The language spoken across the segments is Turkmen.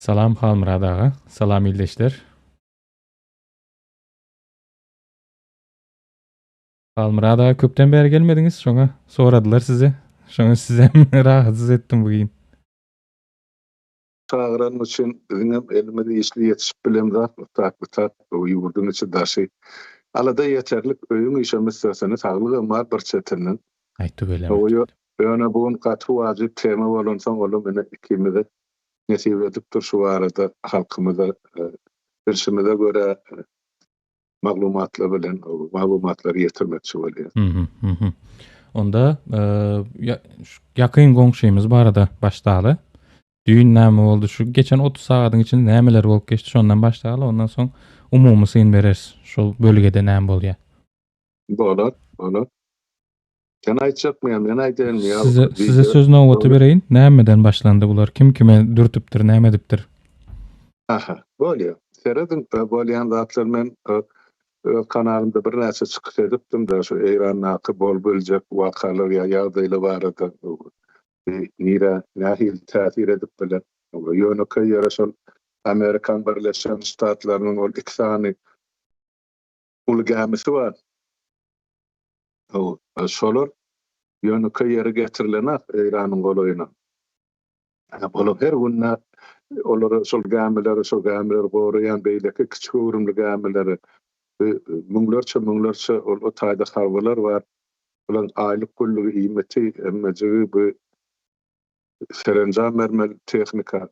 Salam Halmyrat aga, salam ildeşler. Halmyrat aga köpden bäri gelmediňiz, şoňa soradylar sizi. Şoňa sizem rahatsyz etdim bu gün. Çagyranyň üçin biziňem elimiz işli ýetişip bilemzok tak-tak bu ýurduň içi daşy. Alada ýeterlik öýüň işem üstesine saglygam bar bir çetinden. Aý tüweleme. Ýöne bu gün gaty wajyp tema bolansoň olam ine ikimize nesip edipdir şu barada halkymyza bilşimize görä maglumatlar bilen maglumatlary ýetirmekçi bolýar. Onda ýakyn goňşymyz barada başlaly. Düýn näme boldy? Şu geçen 30 sagadyň içinde nämeler bolup geçdi? Şondan başlaly, ondan soň umumy syn bereris. Şol bölgede näme bolýar? Bolar, bolar. Sen aýtjakmy ýa men aýdaýynmy ýa? Size, size söz nobaty bereýin. Nämeden başlandy bular? Kim kime dürtüpdir, näme edipdir? Aha, bolýar. Serediň, e, bolýan zatlar men e, öz kanalymda birnäçe çykyş edipdim-de, şu Eýrandaky bolup biljek wakalar ýa ýagdaýlar barada e, nirä nähili täsir edip biler. Ýönekeý ýere şol Amerikan Birleşen Ştatlarynyň ol iki sany uly gämisi bar. Şolar ýönekeý ýere getirilenok Eýranyň golaýyna. Olar her günde olara şol gämileri, şol gämileri goraýan beýleki kiçi göwrümli gämileri müňlerçe müňlerçe ol o taýda harbylar bar. Olaryň aýlyk günlügi, iýmiti, hemmejigi bu serenjam bermeli tehnika.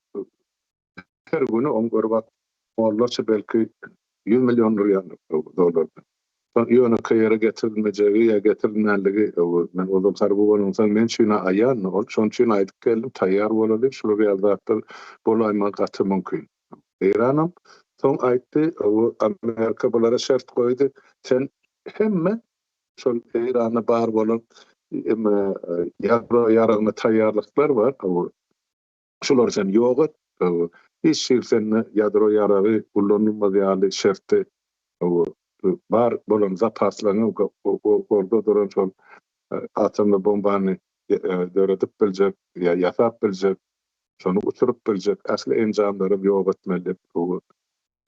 Her güni oň bir wagt onlarça belki 100 million urýan dollardan. Soň ýönekeý ýere getirilmejegi ýa getirilmänligi men ozal harby bolansoň men üçin aýandy ol. Şonuň üçin aýdyp geldim, taýýar bolaly, şular ýaly zatlar bolaýmagy gaty mümkin. Eýranam soň aýtdy, Amerika bulara şert goýdy, sen hemme şol Eýranda bar bolan ýadro ýaragyna taýýarlyklar bar, Şulary sen ýok et. Hiç hili sende ýadro ýaragy ullanylmaz ýaly şertde bar bolan zapaslaryňy golda duran şol atomly bombany döredip biljek ýa ýasap biljek, şony uçuryp biljek ähli enjamlaram ýok etmeli diýip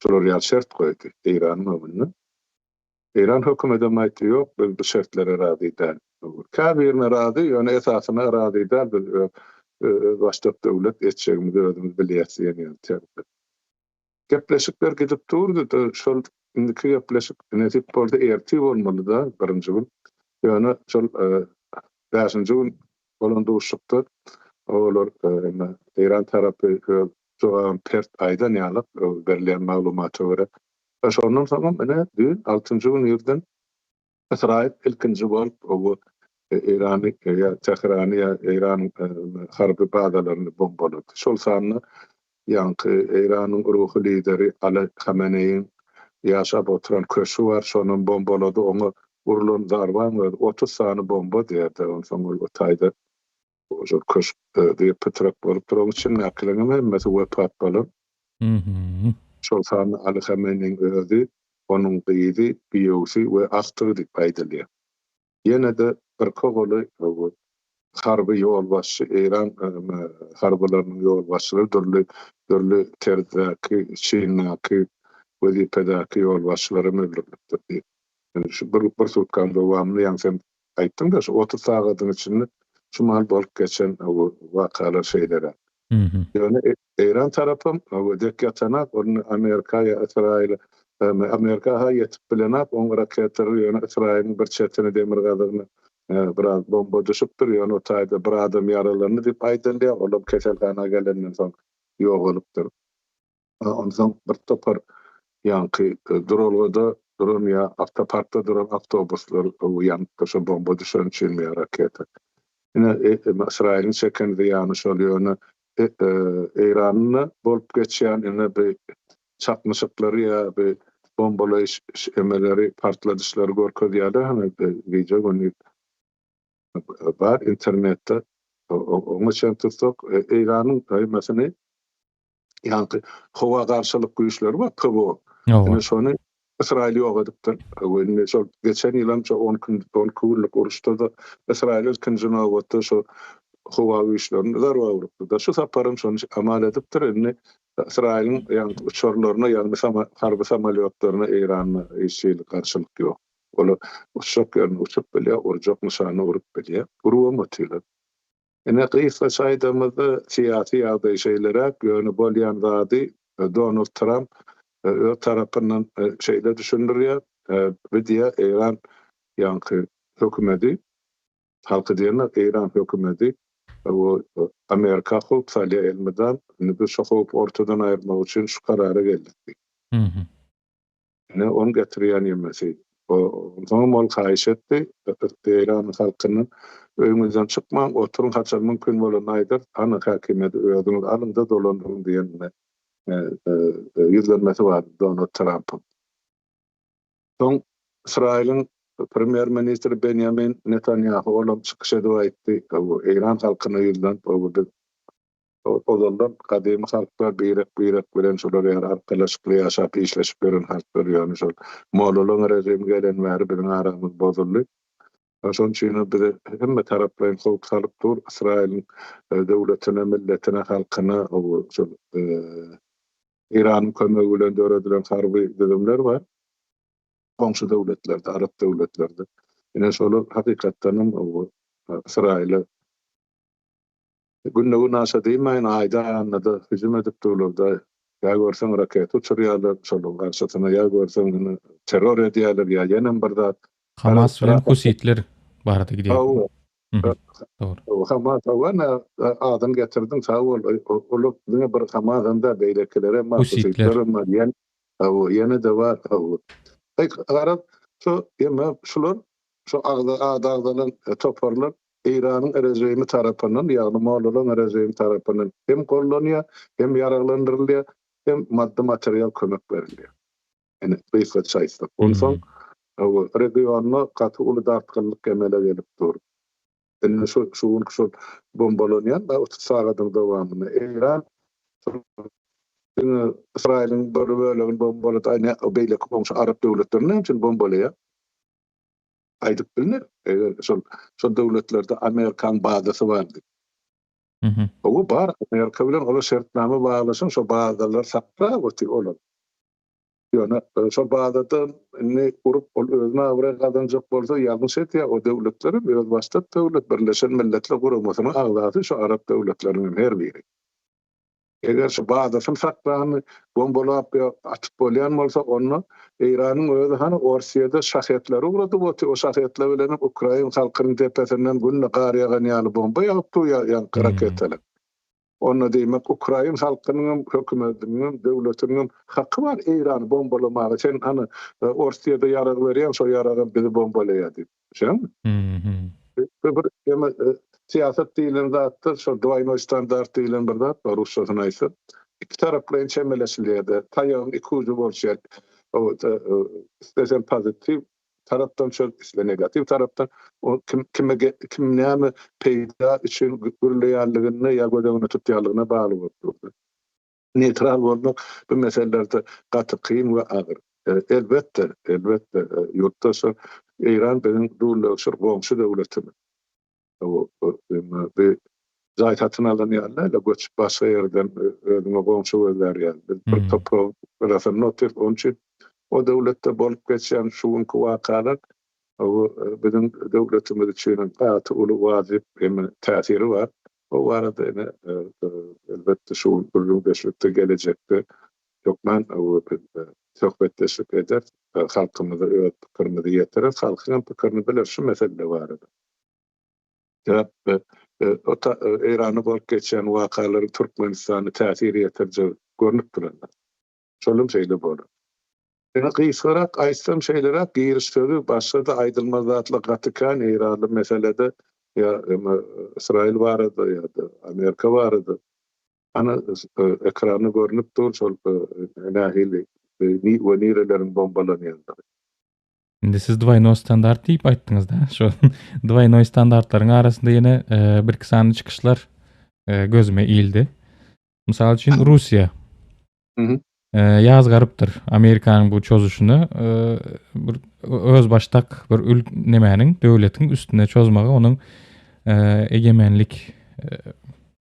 şular ýaly şert goýdy Eýranyň öňünde. Eýran hökümedem aýtdy, ýok, biz bu şertlere razy däl. Käbirine razy, ýöne esasyna razy däl, biz özbaşdak döwlet etjegimizi özümiz bilýäs diýen ýaly terzde. Gepleşikler gidip durdy-da, şol indiki gepleşik nesip bolsa ertir bolmaly-da, birinji gün. Ýöne şol bäşinji gün bolan duşuşykda olar Eýran tarapy öz jogabyny pert aýdan ýaly, berilýän maglumata görä, Şondan soňam ine düýn altynjy gün irden Ysraýyl ilkinji bolup bu Eýrany ýa Tährany ýa Eýranyň harby bazalaryny bombalady. Şol sanda ýaňky Eýranyň ruhy lideri Aly Hameneýiň ýaşap oturan köşgi bar, şonam bombalady. Oňa urlan zarbaň özi 30 sany bomba diýýärdi. Onsoň ol o taýda şol köşk dyr-pytrak bolupdyr. Onuň içindäkileriňem hemmesi wepat bolan. Şol sanda Aly Hameneýiň özi, onuň gyzy, giýewsi we agtygy diýip aýdylýar. Ýene-de birki goly harby ýolbaşçy, Eýran harbylarynyň ýolbaşçylary dürli dürli terzdäki, çindaky, wezipedäki ýolbaşçylaram öldürilipdir diýip. Indi şu bir bir sutkanyň dowamynda ýaňy sen aýtdyň-da, şu 30 sagadyň içinde şu mahal bolup geçen wakalar şeýleräk. Ýöne Eýran tarapam dek ýatanak, ony Amerika ýa Ysraýyla, Amerika-ha ýetip bilenak, oň raketalary ýöne Ysraýylyň bir çetine, demirgazygyna biraz bomba düşüpdir, ýöne o taýda bir adam ýaralandy diýip aýdylýar, olam keselhana gelenden soň ýogalypdyr. Onsoň bir topar ýaňky duralgada duran ýa awtoparkda duran awtobuslar ýanypdyr şo bomba düşeni üçinmi ýa raketa. Ine Ysraýylyň çeken zyýany şol ýöne Eýranda bolup geçýän ine bi çaknyşyklary ýa bi bombalaýyş emeleri partladyşlary görkezýärler hany gije gündiz bar internetde oňa çen tutsak Eýranyň hemmesini ýaňky howa garşylyk güýçleri bar, PWO. Ine şony Ysraýyl ýok edipdir. Indi şol geçen ýylam şo 12 günlük uruşda-da Ysraýyl ilkinji nobatda şo howa güýçlerini zarba urupdyr. Şu saparam şony amal edipdir. Indi Ysraýylyň ýagny uçarlaryna, ýagny harby samolýotlaryna Eýranda hiç hili garşylyk ýok. Olar uçjak ýerine uçup bilýär, urjak nyşanyna urup bilýär. Urubam otyrlar. Ine, gysgaça aýdamyzda, syýasy ýagdaý şeýleräk, ýöne bolýan zady Donald Tramp öz tarapyndan şeýle düşündirýär, bi diýýär, Eýran ýaňky hökümedi, halky diýenok, Eýran hökümedi bu Amerika howp salýar elmydam, indi biz şo howpy ortadan aýyrmak üçin şu karara geldik diýip. Ine, onuň getirýän ýemesi. Onsoňam ol haýyş etdi, Eýran halkyndan, Öýüňizden çykmaň, oturyň, haçan mümkin bolanda aýdarys, hany häkimiýeti özüňiz alyň-da dolandyryň diýen ýüzlenmesi bar Donald Trampyň. Soň Ysraýylyň premýer-ministri Benýamin Netanýahu olam çykyş edip aýtdy, Eýran halkyna ýüzlenip, biz Ozaldan gadymy halklar birek-birek bilen şolar ýaly arkalaşykly ýaşap, işleşip ýören halklar. Ýöne şol mollalaryň režimi gelen bäri biziň aramyz bozuldy. Şonuň üçin hem bize hemme taraplaýyn howp salyp dur. Ysraýylyň döwletine, milletine, halkyna şol Eýranyň kömegi bilen döredilen harby düzümler bar. Goňşy döwletlerde, arap döwletlerde. Ine şolar hakykatdan hem Ysraýyla Günde-günaşa diýmäýin, aýda-annada hüjüm edip durlar-da. Ýa görseň raketa uçurýarlar şolaryň garşysyna, ýa görseň ine terror edýärler, ýa ýenem bir zat. Hamas bilen husitler barada gidýär. Hawa. Dogry. Hamas, hawa, ine adyny getirdiň, sag bol. Olar diňe bir Hamasam däl, beýlekilerem bar, husitlerem bar, ýene, hawa, ýene-de bar, hawa. Garaz, şu, ýene şular, şu ady agzalan toparlar Eýranyň režimi tarapyndan, ýagny mollalaryň režimi tarapyndan hem gollanýar, hem ýaraglandyrylýar, hem maddy-material kömek berilýär. Ine, gysgaça aýtsak. Onsoň regionda gaty uly dartgynlyk emele gelip dur. Indi şu şu günki şol bombalanýan da 30 sagadyň dowamynda Eýran diňe Ysraýylyň bir bölegini bombalady, aý, beýleki goňşy arap döwletlerini näme üçin bombalaýar? Aýdyp bilner, eger şol şol döwletlerde Amerikaň bazasy bar diýip. Hawa, bar, Amerika bilen olar şertnama baglaşan, şo bazalary saklap otyr olar. Ýöne şol bazadan indi urup ol özüne abraý gazanjak bolsa ýalňyş edýär. O döwletler hem özbaşdak döwlet, Birleşen Milletler Guramasynyň agzasy şo arap döwletleriniň hem her biri. Eger şu bazasyny saklany bombalap ýa atyp bolýan bolsa, onda Eýranyň özi hany Orsýede şahetleri ugradyp otyr, o şahetler bilenem ukrain halkynyň depesinden günde gar ýagan ýaly bomba ýagyp dur ýa ýaňky raketalar. Onda diýmek ukrain halkynyňam, hökümetiniňem, döwletiniňem haky bar Eýrany bombalamaga, sen hany Orsýede ýarag berýäň, şo ýaragam bizi bombalaýar diýip. Düşýäňmi? Bu bir ýöne syýasat diýlen zatda şol dwoýnoý standart diýlen bir zat bar rusçasyny aýtsak. Iki taraplaýyn çemeleşilýär-de, taýagyň iki ujy bolşy ýaly. Isle sen pozitiw tarapdan çöz, isle negatiw tarapdan. O kim kime kim näme peýda üçin gürleýänligine ýa göz öňünde tutýanlygyna bagly bolup durdy. Neýtral bolmak bu meselelerde gaty kyn we agyr. Elbetde, elbetde, ýurtdaşlar, Eýran biziň dullegşir goňşy döwletimiz. Bu jaý satyn alan ýaly däl-de, göçüp başga ýerden özüňe goňşy gözlär ýaly. Biz bir topragyň gyrasynda otyrys. Onuň üçin o döwletde bolup geçýän şu günki wakalar biziň döwletimiz üçin hem gaty uly wajyp hem täsiri bar. Bu barada ine, elbetde, şu gün gürrüňdeşlikde gelejekde hökman söhbetdeşlik ederis, halkymyza öz pikirimizi ýetireris, halkyň hem pikirini bileris şu mesele barada. Sebäp Eýranda bolup geçýän wakalaryň Türkmenistana täsir ýetirjegi görnüp durandyr. Şolam şeýle bolar. Ýöne gysgarak aýtsam şeýleräk giriş sözi başga-da aýdylmaz zatlar gaty kän Eýranly meselede ýa Ysraýyl barada ýa-da Amerika barada. Ana ekranda görnüp dur şol nähili we nireleriň bombalanýandygy. Indi siz dwaýnoý standart diýip aýtdyňyz-da. Şo dwaýnoý standartlaryň arasynda ýene birki sany çykyşlar gözüme ildi. Mysal üçin Russiýa. Ýazgarypdyr Amerikanyň bu çozuşyny bir özbaşdak bir ül nemäniň döwletiň üstüne çozmagy onuň egemenlik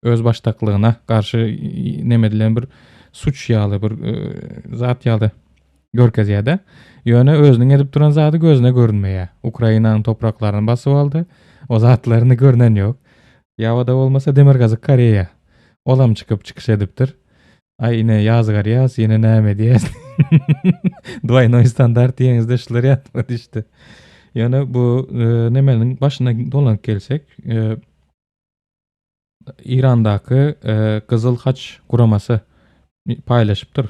özbaşdaklygyna garşy neme edilen bir suç ýaly bir zat ýaly görkezýär-de. Ýöne özüniň edip duran zady gözüne görünmeýär. Ukrainanyň topraklaryny basyp aldy. O zatlaryny görnen ýok. Ýa-da bolmasa Demirgazyk Koreýa. Olam çykyp çykyş edipdir. Aý ine ýazgarýas, ýene näme edýäs? Dwaýnoý standart diýeňizde şular ýadyma düşdi. Ýöne bu e, nemeniň başyna dolanyp gelsek, e, Irandaky e, Gyzyl Haç guramasy paýlaşypdyr.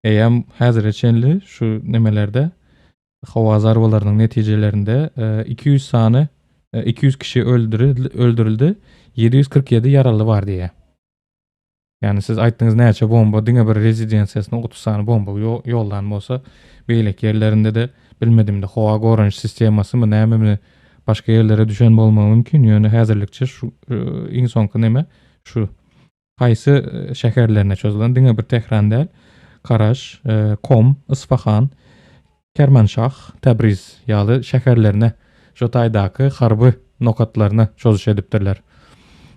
Eýýäm häzire çenli şu nemelerde howa zarbalarynyň netijelerinde 200 sany 200 kişi öldürildi, 747 ýaraly bar diýýär. Ýagny siz aýtdyňyz näçe bomba diňe bir rezidensiýasyna 30 sany bomba ýollan bolsa, beýleki ýerlerinde-de bilmedim-de howa goranyş sistemasymy nämemi başga ýerlere düşen bolmagy mümkin, ýöne häzirlikçe şu e, iň soňky neme şu haýsy e, şäherlerine çözülen diňe bir Tehran däl, Karaş, e, Kom, Isfahan, Kermanşah, Täbriz ýaly şäherlerine, şo taýdaky harby nokatlaryna çozuş edipdirler.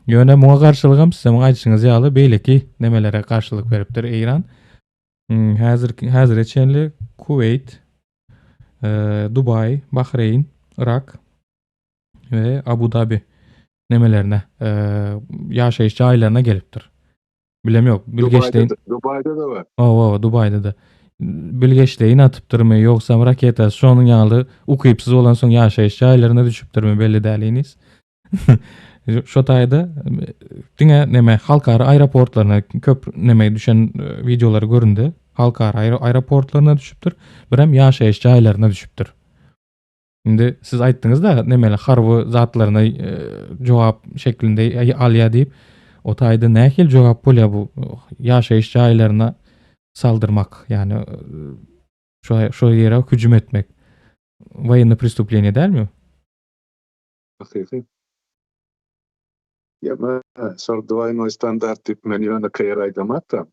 Ýöne muňa garşylygam siziň aýdyşyňyz ýaly beýleki nemelere garşylyk beripdir Eýran. Häzir häzire çenli Kuweýt, Dubaý, Bahreýn, Yrak we Abu Dabi nemelerine, ýaşaýyş jaýlaryna gelipdir. Bilem ýok. Bilgeşleýin. Dubaýda-da bar. Hawa, Dubaýda-da. Bilgeşleýin atypdyrmy, ýogsam raketa şonuň ýaly ukypsyz bolansoň ýaşaýyş jaýlaryna düşüpdirmi belli däl heniz. Şo taýda diňe neme halkara aeroportlaryna köp neme düşen e, wideolar göründi. Halkara aeroportlaryna düşüpdir. Birem ýaşaýyş jaýlaryna düşüpdir. Indi siz aýtdyňyz-da, nemeli harby zatlaryna e, jogap şeklinde alýar diýip, o taýda nähili jogap bolýar bu ýaşaýyş jaýlaryna saldyrmak, ýagny e, şo şo ýere hüjüm etmek woýennyý prestuplenýe dälmi? Hakyky. Ýa şol dwoýnoý standart diýip men ýönekeý ýer aýdamak-da.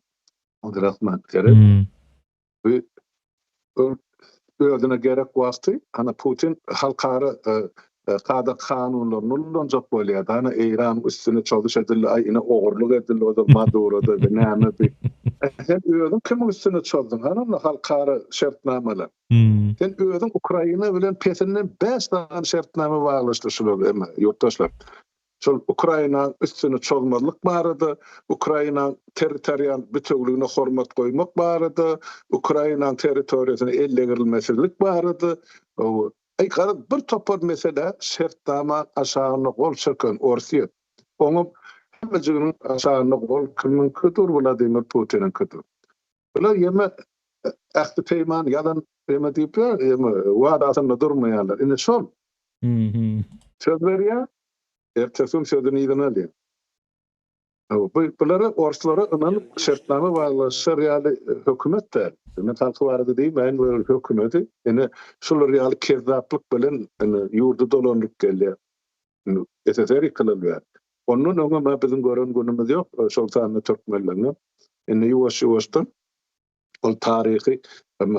Rahman gerek. Hmm. Bu özüne gerek wagty ana Putin halkara e, e, kada kanunlaryny ullanjak bolýar. Ana Eýran üstüne çozuş edildi, aý ine ogurlyk edildi, o da Maduro-da we näme bi. E, sen özüň kimiň üstüne çozduň? Hany onda halkara şertnamalar? Hmm. Sen özüň Ukraina bilen pesinden 5 sany şertnama baglaşdy şular emme ýurtdaşlar. Şol Ukrainanyň üstüne çozmazlyk barada, Ukrainanyň territorial bütewligine hormat goýmak barada, Ukrainanyň territoriýasyna el degrilmesizlik barada, aý garaz bir topar meselä şertnama aşagynda gol çeken Orsýet. Oňa hemmejiginiň aşagynda gol kimiňkidir Wladimir Putiniňkidir. Bular ýeme ähdi-peýman ýalan ýeme diýipler, ýeme wadasynda durmaýarlar. Ine şol. Söz berýär, ertesi gün sözüni yzyna alýar. Bu bulara orslara ynanyp şertnama baglaşar ýaly hökümet däl. Men halky barada diýmäýin, bu hökümeti ine şular ýaly kezzaplyk bilen ine ýurdy dolandyryp gelýär. SSR ýykylaly bäri. Ondan öňem-ä biziň gören günümiz ýok, şol sanda türkmenleriňem. Indi ýuwaş-ýuwaşdan ol taryhy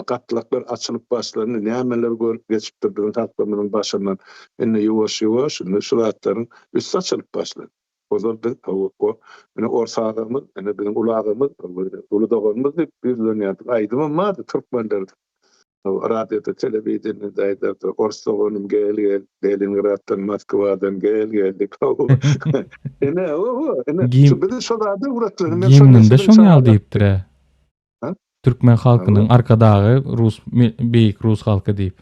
gatlaklar açylyp başlandy, nämeler görüp geçipdir biziň halklarymyzyň başyndan. Indi ýuwaş-ýuwaş indi şu zatlaryň üsti açylyp başlady. Ozal biz ine ors agamyz, ine biziň uly agamyz, uly doganymyz diýip ýüzlenýärdik. Aýdymam bardy türkmenlerde. Radioda, telewideniýede aýdardy, Ors doganym gel, gel, Leningraddan, Moskwadan gel, gel diýip. Ine, oho, ine, şu bizi şo zada öwretdiler. Men şo Gimninde şoň ýaly diýipdir-ä. Türkmen halkynyň arkadagy rus, beýik rus halky diýip.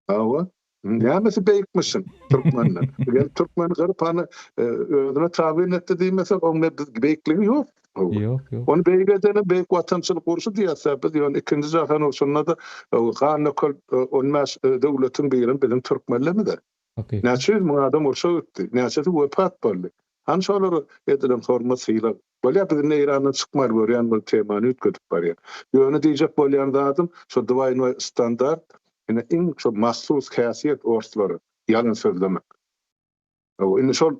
Hawa. Nämesi beýikmişin türkmenden? Gelip türkmeni gyryp hany özüne tabyn etdi diýmesek, oň ne beýikligi ýok. Ýok, ýok. Ony beýik edene Beýik Watançylyk urşy diýýäs-ä biz, ýöne Ikinji jahan urşunda-da gan dökülip 15 döwletiň biri biziň türkmenlerimiz-ä. Näçe ýüz müň adam urşa gitdi, näçesi wepat boldy. Hany şolara edilen hormat, sylag? Bolýar, biz indi Eýrandan çykmaly görýän bu temany üýtgedip barýar. Ýöne diýjek bolýan zadym, şo dwaýnoý standart, ine iň şo mahsus häsiýet orslara, ýalan sözlemek. Hawa, indi şol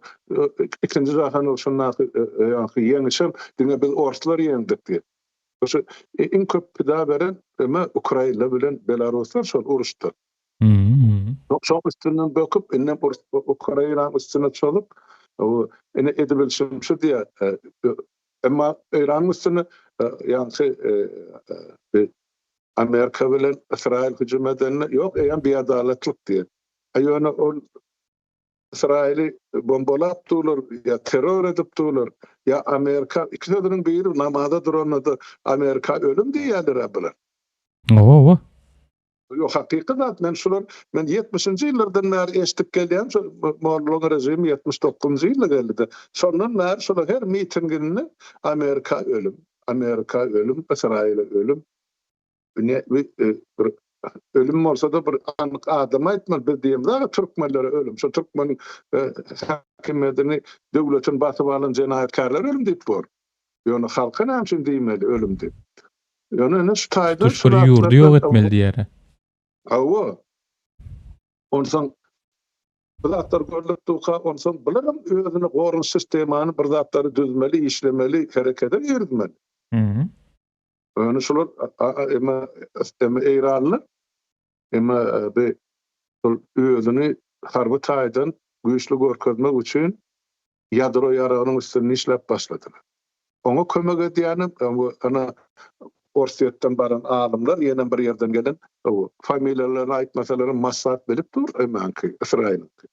ikinji jahan urşundaky ýaňky ýeňişem diňe biz orslar ýeňdik diýip. Şo iň köp pida beren eme ukrainler bilen belaruslar şol uruşda. Şoň üstünden böküp, indem Ukrainanyň üstüne çozup, ine edibilşim şu diýýär. Emma Eýranyň üstüne Ýaňky Amerika bilen Ysraýyl hüjüm edende, ýok, eýýäm biadalatlyk diýen. A ýöne ol Ysraýyly bombalap durlar, ýa terror edip durlar, ýa Amerika, iki sözüniň biri namaza duranda-da Amerika ölüm diýýärler-ä bular. Hawa, hawa. Ýok, hakyky zat, men şular, men ýetmişinji ýyllardan bäri eşidip gelýän, şo mollalaryň režimi 79-njy ýylda geldi-de. Şondan bäri şolar her mitinginde Amerika ölüm, Amerika ölüm, Ysraýyla ölüm. Ne, bir ölüm bolsa-da bir anyk adama aýtmaly, biz diýemzok-a türkmenlere ölüm. Şo türkmeniň häkimiýetini, döwletini basyp alan jenaýatkärlere ölüm diýip bor. Ýöne halka näme üçin diýmeli ölüm diýip. Ýöne ine şu taýda Tutuş bir ýurdy ýok etmeli diýýär. Hawa. Onsoň bu zatlar görlüp durka, onsoň bularam özüne goranyş sistemany bir zatlary düzmeli, işlemeli, herekete girizmeli. Mhm. Ýöne şular emma emma eýranlylar emma bu şol özüni harby taýdan güýçli görkezmek üçin ýadro ýaragynyň üstünde işläp başladylar. Oňa kömek edýänem ana Orsýetden baran alymlar, ýenem bir ýerden gelen, familiýalaryny aýtmasalaram Mossad bilip dur, emaňky, Ysraýylyňky.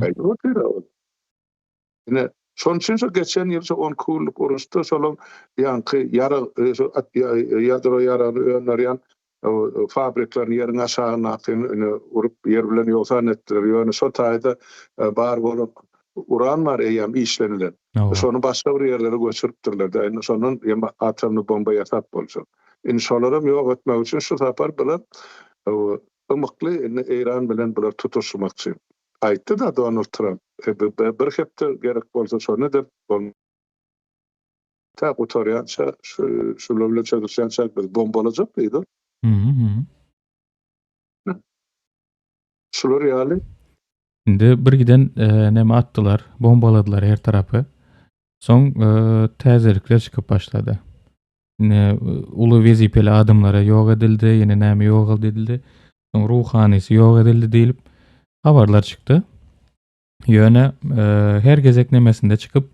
Aýdyp otyr ol. Ine, şonuň üçin şo geçen ýyl şo on iki günlük uruşda şolaň ýaňky ýarag, şo ýadro ýaragyny öndürýän fabriklerini ýeriň aşagyndakyny ine urup ýer bilen ýogsan etdiler. Ýöne şo taýda bar bolan uran bar eýýäm işlenilen. Şony başga bir ýerlere göçüripdirler-de. Indi şondan hem atomny bomba ýasap boljak. Indi şolaram ýok etmek üçin şu sapar bular ymykly indi Eýran bilen bular tutuşmakçy. Aýtdy-da Donald Tramp, bir hepde gerek bolsa şony edip, tä gutarýança şu şular bilen çözüşýänçä biz bombalajak diýdi. Şular ýaly. Indi bir giden neme atdylar, bombaladylar her tarapy. Soň täzelikler çykyp başlady. Ine uly wezipeli adamlara ýok edildi, ýene näme ýok edildi. Soň ruhanysy ýok edildi diýlip habarlar çykdy. Ýöne her gezek nemesinde çykyp,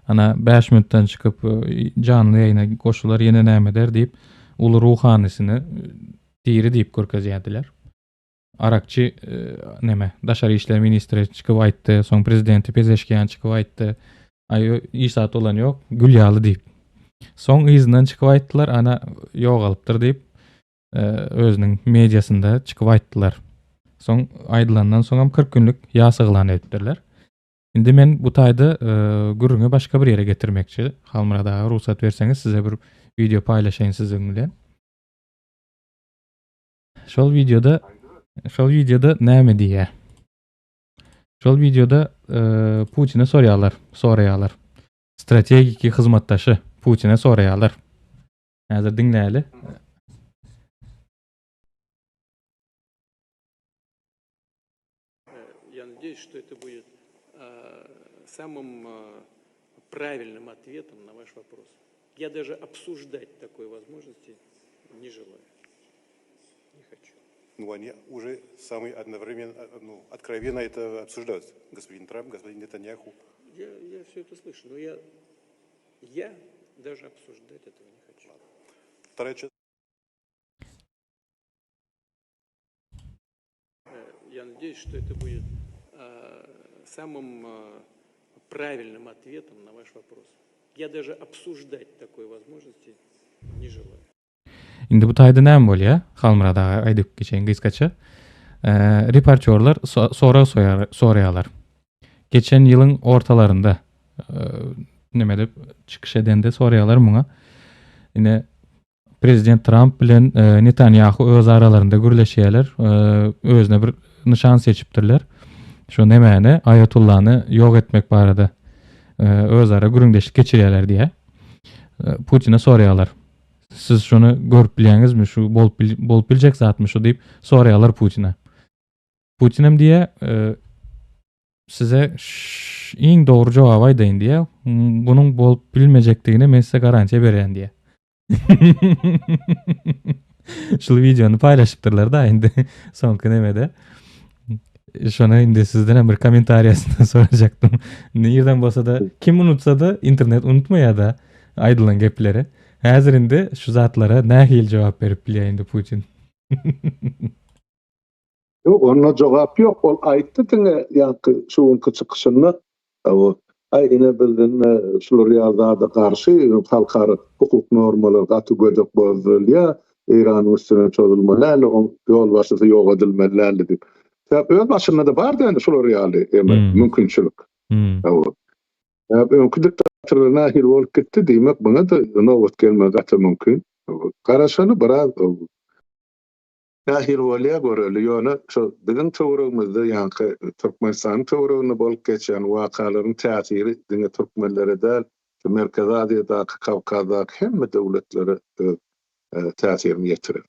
ana 5 minutdan çykyp janly ýaýyna goşular ýene näme eder diýip, uly ruhanysyny diri diýip görkezýärdiler. Arakçy neme, daşary işler ministri çykyp aýtdy, soň prezidenti Pezeşkian çykyp aýtdy. Aý hiç zat bolan ýok, gül ýaly diýip. Soň yzyndan çykyp aýtdylar, ana ýogalypdyr diýip. özüniň mediasynda çykyp aýtdylar. Soň aýdylandan soňam 40 günlük ýas yglan edipdirler. Indi men bu taýda gürrüňi başga bir ýere getirmekçi. Halmyrat aga rugsat berseňiz size bir wideo paýlaşaýyn siziň bilen. Şol wideoda şol wideoda näme diýýär? Şol wideoda Putine sorýarlar, soraýarlar. Strategiki hyzmatdaşy Putine soraýarlar. Häzir diňläli. Я надеюсь, что это будет самым правильным ответом на ваш вопрос. Я даже обсуждать такой возможности не желаю. Не хочу. Ну, они уже самые одновременно, ну, откровенно это обсуждают. Господин Трамп, господин Нетаньяху. Я, я все это слышу, но я, я даже обсуждать этого не хочу. Вторая часть. Я надеюсь, что это будет самым правильным ответом на ваш вопрос. Я даже обсуждать такой возможности не желаю. Indi bu taýda näme bolýar? Halmyrat aga aýdyp geçeýin gysgaça. Reportýorlar sorag soraýarlar. Geçen ýylyň ortalarynda neme edip çykyş edende soraýarlar muňa. Ine prezident Tramp bilen Netanýahu öz aralarynda gürleşýärler. Özüne bir nyşan seçipdirler. Şu nemäni Aýatullany ýok etmek barada özara gürrüňdeşlik geçirýärler diýýär. Putine soraýarlar. Siz şuny görüp bilýäňizmi? Şu bolup bolup biljek zatmy şu diýip soraýarlar Putine. Putinem diýýär, size iň dogry jogaby aýdaýyn diýýär. Bunuň bolup bilmejekdigine men size garantiýa berýän diýýär. Şul wideony paýlaşypdyrlar da indi soňky nemede. Şona indi sizden hem bir kommentariýasyny sorajakdym. Nirden bolsa da kim unutsa da internet unutmaýar da aýdylan gepleri. Häzir indi şu zatlara nähili jogap berip bilýär indi Putin? Ýok, onda jogap ýok. Ol aýtdy diňe ýaňky şu günki çykyşynda, o aý ine biz indi şular ýaly zada garşy, halkara hukuk normalary gaty gödek bozdurylýar, Eýranyň üstüne çozulmaly däldi, oň ýolbaşçysy ýok edilmeli däldi diýip. Sebäp öz başynda-da bardy indi şular ýaly eme mümkinçilik. Hawa. Öňki diktatorlar nähili bolup gitdi, diýmek muňa-da nobat gelmegi gaty mümkin. Garaşaly biraz Nähili bolýar göreli, ýöne şo biziň töweregimizde ýaňky Türkmenistanyň töwereginde bolup geçýän wakalaryň täsiri diňe türkmenlere däl, şu Merkezi Aziýadaky, Kawkazdaky hemme döwletlere öz täsirini ýetirer.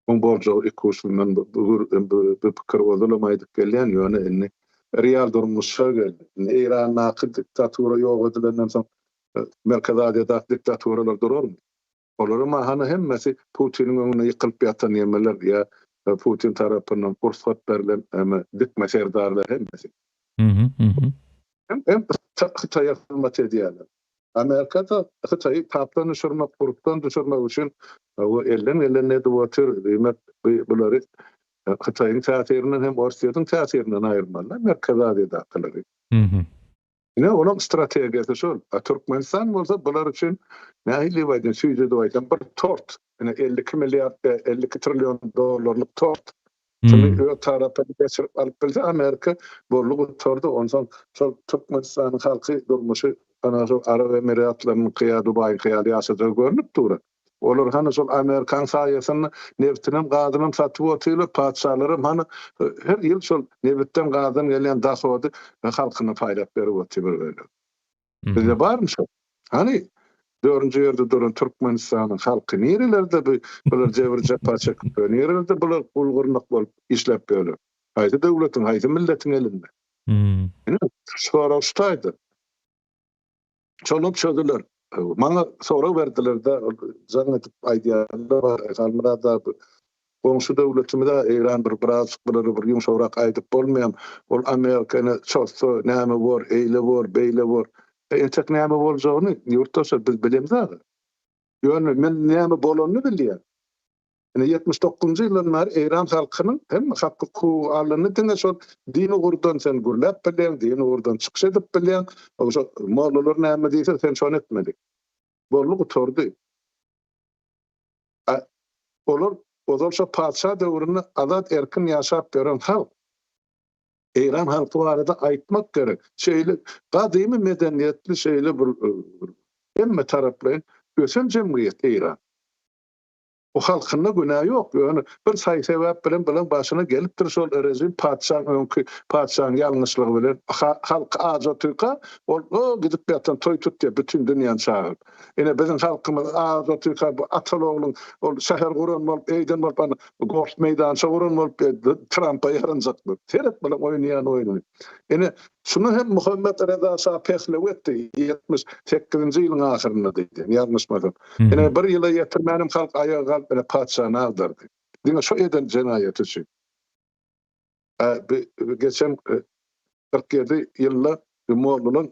Muň boljagy ikuçly, men bu bu pikiri ozalam aýdyp gelýän, ýöne indi real durmuşa geldi. Indi Eýrandaky diktatura ýok edilenden soň Merkezi Aziýadaky diktaturalar durarmy? Olaryň mahana hemmesi Putiniň öňünde ýykylyp ýatan ýemeler ýa Putin tarapyndan rugsat berlen eme dikme serdarlar hemmesi. Hem hem Hytaýa hyzmat edýärler. Amerikada Hytaýy tapdan düşürmek, gurpdan düşürmek üçin o elden gelenini edip otyr. Diýmek bulary Hytaýyň täsirinden hem Orsýetiň täsirinden aýyrmaly Merkezi Aziýadakylary. Ine, olaň strategiýasy şol. A Türkmenistan bolsa bular üçin nähili diýip aýdaýyn, süýji edip aýtsam, bir tort. Ine, 52 milliard, 52 trillion dollarlyk tort. Şuny öz tarapyna geçirip alyp bilse Amerika boldy gutardy. Onsoň şol Türkmenistanyň halky durmuşy ana şol Arap Emiratlarynyňky ýa Dubaýyňky ýaly ýaşajagy görnüp dur. Olar hany şol Amerikan saýasynda nebtinem gazynam satyp otyrlar, patyşalaram hany her ýyl şol nebitden gazdan gelýän dahody halkyna paýlap berip otyr bir bölek. Bizde barmy şol? Hany dördünji ýerde duran Türkmenistanyň halky nirelerde bu bular jebir jepa çekip ýör, nirelerde bular gul gyrnak bolup işläp ýörler? Haýsy döwletiň, haýsy milletiň elinde? Ine, sorag şu taýda. Şolam çözüler. Maňa sorag berdiler-de, jaň edip aýdýarlar, Halmyrat abi, goňşy döwletimiz-ä Eýran bir birazjyk bulara bir ýumşagrak aýdyp bolmaýam. Ol Amerika ine çozsa näme bor, eýle bor, beýle bor. E, entek näme boljagyny ýurtdaşlar biz bilemzok. Ýöne men näme bolanyny bilýän. Ine 79-njy ýyldan bäri Eýran halkynyň hemme hak-hukugy alyndy, diňe şol din ugurdan sen gürläp bilýäň, din ugurdan çykyş edip bilýäň, şo mollalar näme diýse sen şony etmeli. Boldy gutardy. A olar ozal şo patyşa döwründe azat erkin ýaşap ýören halk. Eýran halky barada aýtmak gerek. Şeýle gadymy medeniýetli şeýle bir hemme taraplaýyn ösen jemgyýet Eýran. Bu halkynda günä ýok, ýöne bir saý-sebäp bilen bulaň başyna gelipdir şol režim patyşaň öňki patyşaň ýalňyşlygy bilen halk aç otyrka ol o gidip ýatan toý tutýar bütin dünýäni çagyryp. Ine biziň halkymyz aç otyrka bu ataly ogluň ol şäher guran bolup eýden bolup ana golf meýdança guran bolup Trampa ýaranjak bolup. Seret bulaň oýnaýan oýnuny. Ine şuny hem Muhammet Reza şa Pehlewi etdi 78-nji ýylyň ahyrynda diýdi ýalňyşmasam. Ine bir ýyla ýetirmänem halk aýaga galyp ine patyşany agdardy. Diňe şo eden jenaýaty üçin. Bi geçen 47 ýylda mollalar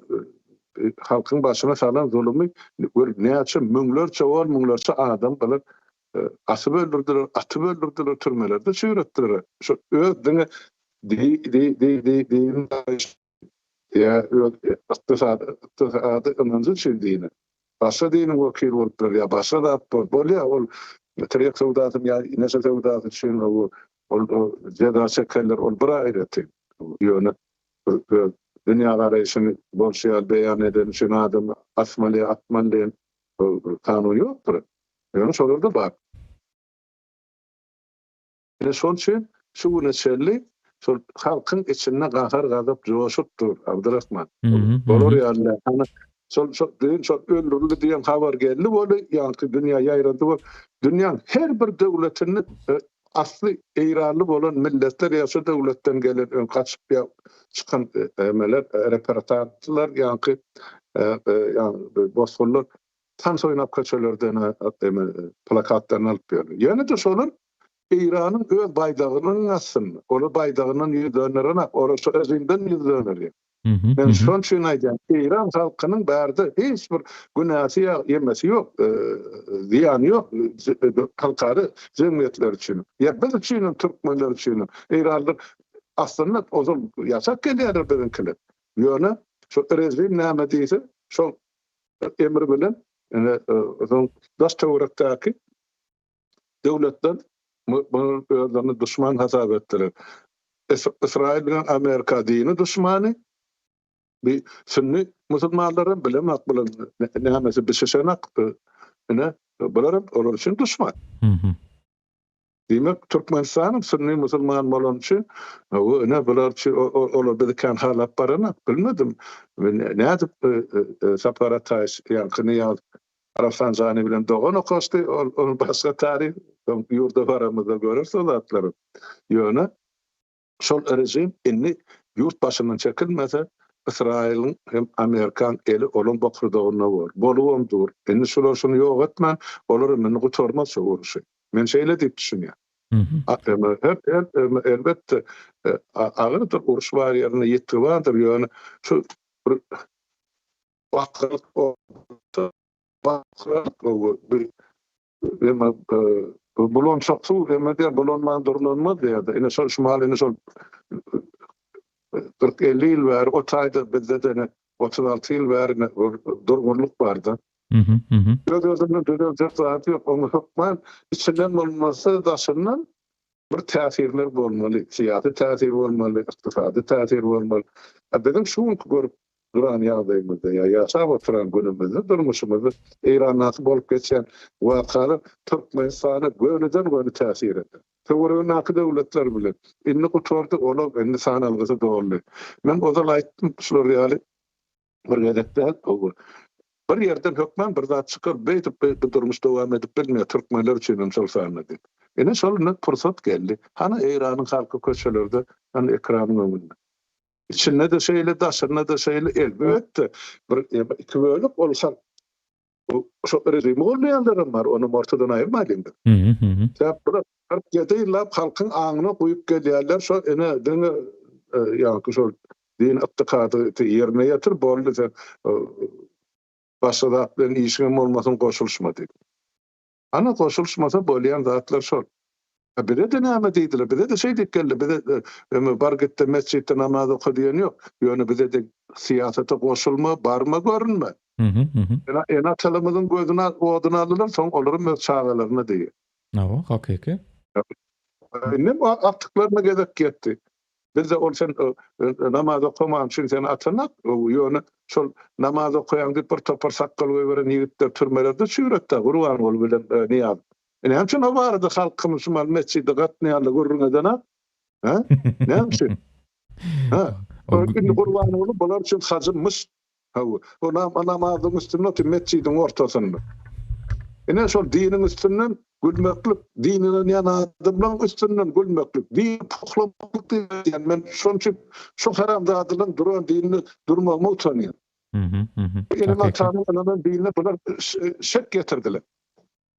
halkyň başyna salan zulumy gör näçe müňlerçe on müňlerçe adam bular asyp öldürdiler, atyp öldürdiler, türmelerde çüýretdiler. Şo öz diňe di di di di din ýa öz ykdysady ykdysady ynanjy üçin dini. Başga diniň wekili bolup biler ýa başga zat bolup bolýar ol tirýek söwdasyny ýa neşe söwdasy üçin ol jeza çekenler ol bir aýratyn. Ýöne öz dünýägaraýşyny bolşy ýaly beýan edeni üçin adamy asmaly ýa atmaly diýen kanun ýokdur. Ýöne şolarda bar. Ine şol üçin şu güne çenli şol halkyň içinde gahar-gazap joşup dur, Abdyrahman. Bolar ýaly däl. Hany şol şol düýn şol öldürildi diýen habar geldi weli, ýaňky dünýä ýaýrady we dünýäň her bir döwletinde e, asly eýranly bolan milletler ýa şu döwletden gelen öň gaçyp ýa çykan e, emeler, e, repertantlar, ýaňky ýa bosgunlar tans oýnap köçelerden eme plakatlaryny alyp ýörler. Ýöne-de şolar Eýranyň öz baýdagynyň astynda. Olar baýdagyndan ýüz dönderenak, olar şu režimden ýüz dönderýär. Men şonuň üçin aýdýan, Eýran halkynyň bärde hiç bir günäsi ýa ýemesi ýok, zyýany ýok halkara jemgyýetler üçin. Ýa biz üçin hem, türkmenler üçin hem. Eýranlylar aslynda ozal ýaşap gelýärler biziňkiler. Ýöne şu režim näme diýse, şol emri bilen ine soň daş-töwerekdäki döwletler muny özlerine duşman hasap etdiler. Ysraýyl bilen Amerika dini duşmany, bi sünni musulmanlaram bilemok bular nämesi bişişenak, ine bularam olar üçin duşman. Diýmek Türkmenistanyň sünni musulman bolany üçin ine bular üçin olar bizi kän halap baranok bilmedim. Nädip Sapar Ataýew ýaňky Nyýaz Rafsanjani bilen dogan okaşdy, ol ol başga taryh, soň ýurda baramyzda göreris o zatlary. Ýöne şol režim indi ýurt başyndan çekilmese, Ysraýylyň hem Amerikaň eli olaň bokurdagynda bor. Bolubam dur. Indi şular şuny ýok etmän, olaram indi gutarmaz şu uruşy. Men şeýle diýip düşünýän. Her her elbetde agyrdyr, uruş bar ýerinde ýitgi bardyr, ýöne şu bir Bakgalyk bolsa, bakgalyk bir emma bulançak suw emma diýär, bulanman durlanmaz diýär. Ine şol şumal ine şol 40-50 ýyl bäri o taýda bizde-de ine 36 ýyl bäri ine durgunlyk barda. Öz-özünden düzeljek zat ýok. Oňa hökman içinden bolmasa daşyndan bir täsirler bolmaly. Syýasy täsir bolmaly, ykdysady täsir bolmaly. Biziň şu günki görüp duran ýagdaýymyzda ýa ýaşap oturan günümizde, durmuşymyzda Eýrandaky bolup geçýän wakalar Türkmenistana gönüden-göni täsir eder. Töweregindäki döwletler bilen indi gutardy, olar indi sanalgysy doldy. Men ozal aýtdym, şular ýaly bir gezek däl, bir ýerden hökman bir zat çykar, beýdip bu durmuş dowam edip bilmeýär, türkmenler üçin hem şol sanda diýip. Ine şol indi pursat geldi. Hany Eýranyň halky köçelerde, hany ekranyň öňünde. Içinde-de şeýle, daşynda-da şeýle, elbetde, bir iki bölek ol halk şo režimi goldaýanlaram bar, onam ortadan aýyrmaýlyň biz. Sebäp bular 47 ýyllap halkyň aňyna guýup gelýärler, şo ine diňe ýaňky şol din ykdykady ýerine ýetir, boldy sen başga zat bilen işiňem bolmasyn goşulyşma diýip. Ana goşulyşmasa bolýan zatlar şol. A bize-de näme diýdiler? Bize-de şeý diýip geldi. Bize öňe bar gitde metjitde namaz oka diýen ýok. Ýöne bize-de syýasata goşulma, barma, görünme. Ene-atalarymyzyň gözüni oduny aldylar, soň olaram öz çagalaryna diýýär. Hawa, hakyky. Indi agtyklaryna gezek ýetdi. Bizde ol sen namaz okaman üçin seni atanak, ýöne şol namaz okaýaň diýip bir topar sakgal goýberen ýigitler türmelerde çüýretdä Gurbanguly bilen Nyýazow. Näme üçin o barada halkymyz şu mal metjide gatnaýanlar gürrüň edenak? Hä? Näme üçin? Hä? Indi Gurbanguly bular üçin hajymyş. Hawa, o namazyň üstünde otyr, metjidiň ortasynda. Ine şol diniň üstünden gülmeklik, dine ynanýan adamlaryň üstünden gülmeklik, dini pohlamaklyk diýýän men şonuň üçin şu haramzadalaryň duran dininde durmagyma utanýan. Enem-atamyň ynanan dinine bular şek getirdiler.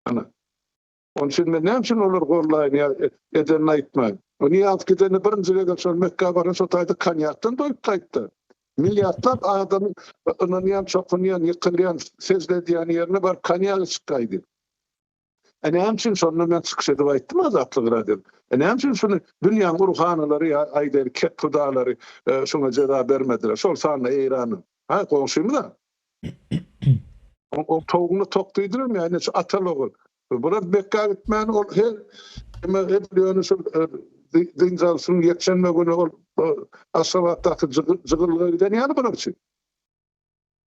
Ana. Onuň üçin men näme üçin olary gollaýyn ýa edenini aýtmaýyn. O Nyýazow gidende birinji gezek şol Mekgä baran şo taýda konýakdan doýup gaýtdy. Milliardlap adamyň ynanýan, çokunýan, ýykylýan, sežde edýän ýerine baryp konýak içip gaýdy. E näme üçin şonda men çykyş edip aýtdym Azatlyk Radioda. E näme üçin şuny dünýäň urhanalary ýa aýdaýly kethudalary şuňa jeza bermediler. Şol sanda Eýranyň. Ha goňşymyz-a. Oň towugyna tok diýdirem ýa ine şu ataly ogul. Bular Mekgä gitmän ol her eme edil ýöne şol dynç alşyň ýekşenbe güni ol Aşgabatdaky jygyllyga giden ýaly bular üçin.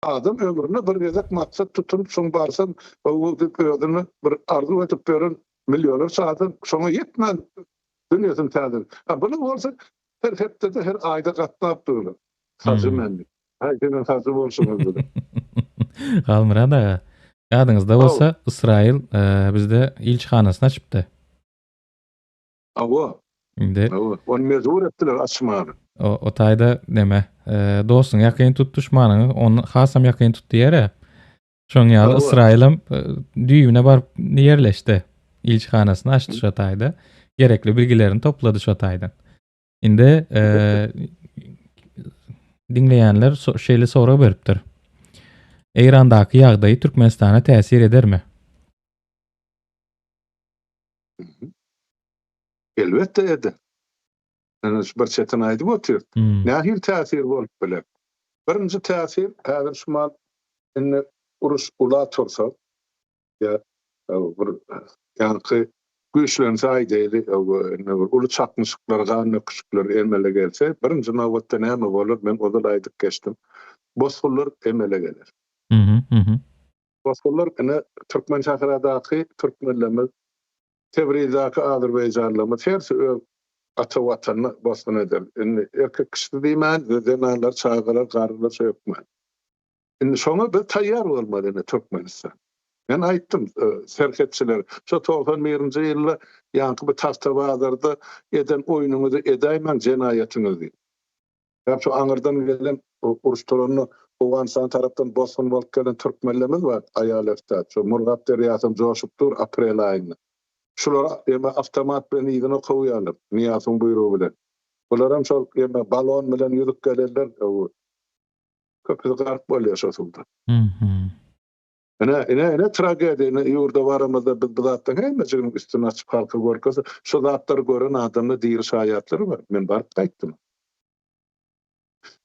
Adam ömründe bir gezek maksat tutunyp şoň barsam gowy diýip özüne bir arzuw edip ýören millionlarça adam şoňa ýetmän dünýesini täzeledi. A bular bolsa her hepdede her aýda gatnap durlar. Hajy men diýip. Haý siziň hajy bolşuňyz bilen. Halmyrat aga, ýadyňyzda bolsa Ysraýyl bizde ilçihanasyny açypdy. Hawa. Indi. Hawa, ony mejbur etdiler açmaga. O, o taýda neme, dostuňy ýakyn tut, duşmanyňy ony hasam ýakyn tut diýer-ä. Şoň ýaly Ysraýylam düýbüne baryp ýerleşdi. Ilçihanasyny açdy şo taýda. Gerekli bilgilerini toplady şo taýdan. Indi e, Diňleýänler şeýle sorag beripdir. Eýrandaky ýagdaý Türkmenistana täsir edermi? Elbetde eder. Ine şu bir çetini aýdyp otyr. Nähili täsir bolup biler? Birinji täsir häzir şu mal indi uruş ula tursa ýa bir ýaňky güýçlense aýdaýly indi bir uly çaknyşyklar, gan döküşikler emele gelse, birinji nobatda näme bolar? Men ozal aýdyp geçdim. Bosgunlar emele geler. Bosgunlar ine Türkmensähradaky türkmenlerimiz Tebrizdäki azerbaýjanlarymyz hersi öz ata watanyna bosgun eder. Indi erkek kişisi diýmän, zenanlar, çagalar, garrylar şo hökman. Indi şoňa biz taýýar bolmaly ine Türkmenistan. Men aýtdym serhetçiler şo 91-nji ýylda ýaňky bu Tagtabazarda eden oýnuňyzy edäýmäň jenaýatyňyzy diýip. Sebäp şu aňyrdan gelen uruş turanda Owganystan tarapdan bosgun bolup gelen türkmenlerimiz bar, aýal-erkek. Şu Murgap derýasam joşup dur aprel aýynda. Şulary eme awtomat bilen yzyna kowýarlar, Nyýazowyň buýrugy bilen. Bularam şol eme balon bilen ýüzüp gelenler, köpüsi gark bolýar şo suwda. Ine, ine, ine tragediýa, ine ýurda baramyzda biz bu zatlaryň hemmejiginiň üstüni açyp halka görkezse, şu zatlary gören adamda diri şaýatlary bar. Men baryp gaýtdym.